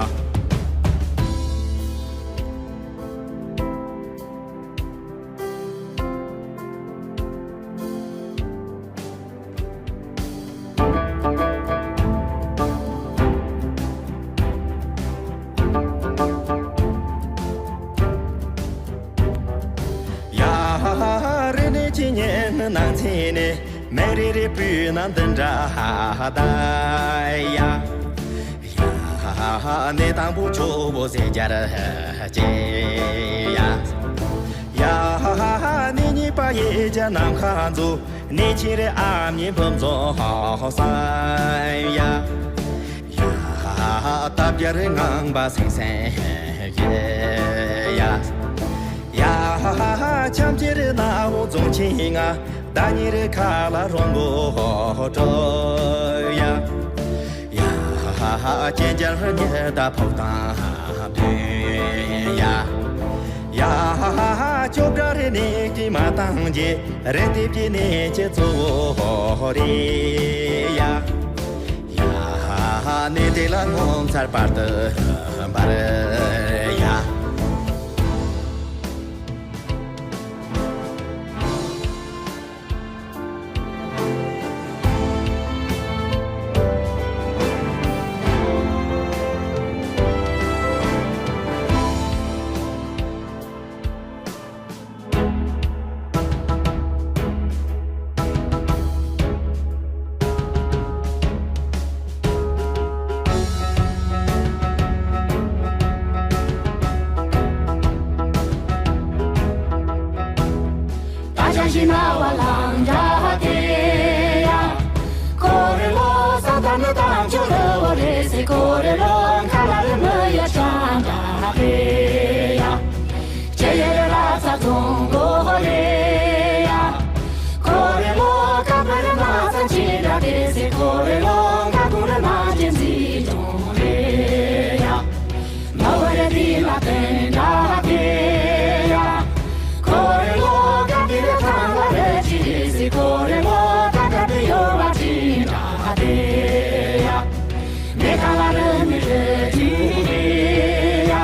ཡ། རེ་ནས་ཁྱི་ཉན་ནང་ཚེ་ནས་མེ་རེ་རེ་བུས་ན་འདི་འདྲ་ཧ་ད་ཡ། ཡ། གནས་དང་པོ་ཆོས་པོ་ཟེར་རྒྱལ་སྐྱེ་ཡ། ཡ། གནས་གཉིས་པ་ཡེ་རྒྱ་ནམ་མཁའ་མཛོད། གནས་ཆེན་རེ་ཨ་མྱེས་འབུམ་རྫོང་ས་ཡ། ཡ། སྟག་རྒྱ་རེ་ངང་པ་སེང་སེང་ཡེ་ཡ། ཡ། ཁྱམས་རྒྱ་རེ་ནག་པོ་རྫོང་ཆེན་ལྔ། ཟླ་ཉི་རེ་ཁ་ལ་རོང་པོ་སྤྲོ་ཡ། ཡ། སྐྱེས་རྒྱལ་ཉི་ཟླ་ཕོག་དང་བདུན་ཡ། ཡ། ཅོ་འདྲ་རེ་ནས་ཀྱི་མ་བཏང་རྗེས་རེ་དེབ་ཀྱི་ནས་ཀྱི་གཙོ་བོ་རེད་ཡ། ཡ། གནས་དེ་ལ་ངོ་མཚར་བར་དུ་འབར་ཡ། ད་ཅང་ཞིག་ན་བ་ལང་འདྲ་དེ་ཡ། ཁོ་རེ་ལོ་ས་ད་ནི་དང་ཆུ་རེ་བོ་རེ་སི་ཁོ་རེ་ལོ་ཁ་ལ་རེ་མི་ཡ་ཅང་འདྲ་དེ་ཡ། ཅེ་ཡེ་རེ་ར་ཚ་ཚོང་གོ་རེ་ཡ། ཁོ་རེ་ལོ་ཀ་པ་རེ་མ་ཚ་ཅི་འདྲ་དེ་སི་ཁོ་རེ་ལོ་ཀ་ཀུ་རེ་མ་ཅེ་ཟི་ཅོང་རེ་ཡ། མ་བ་རེ་དི་ལ་ཏེན་ཏྲ་ཏེ་ཡ། ཁོ་རེ་ལོ་ཀ་ཏི་རེ་ཁང་ལ་རེ་ཅི་སི་ཁོ་རེ་ལོ་ཀ་ཏ་ཏི་ཡོ་བ་ཅི་ཏྲ་ཏེ་ཡ། མེ་ཁང་ལ་རེ་མི་རེ་ཅི་རེ་ཡ།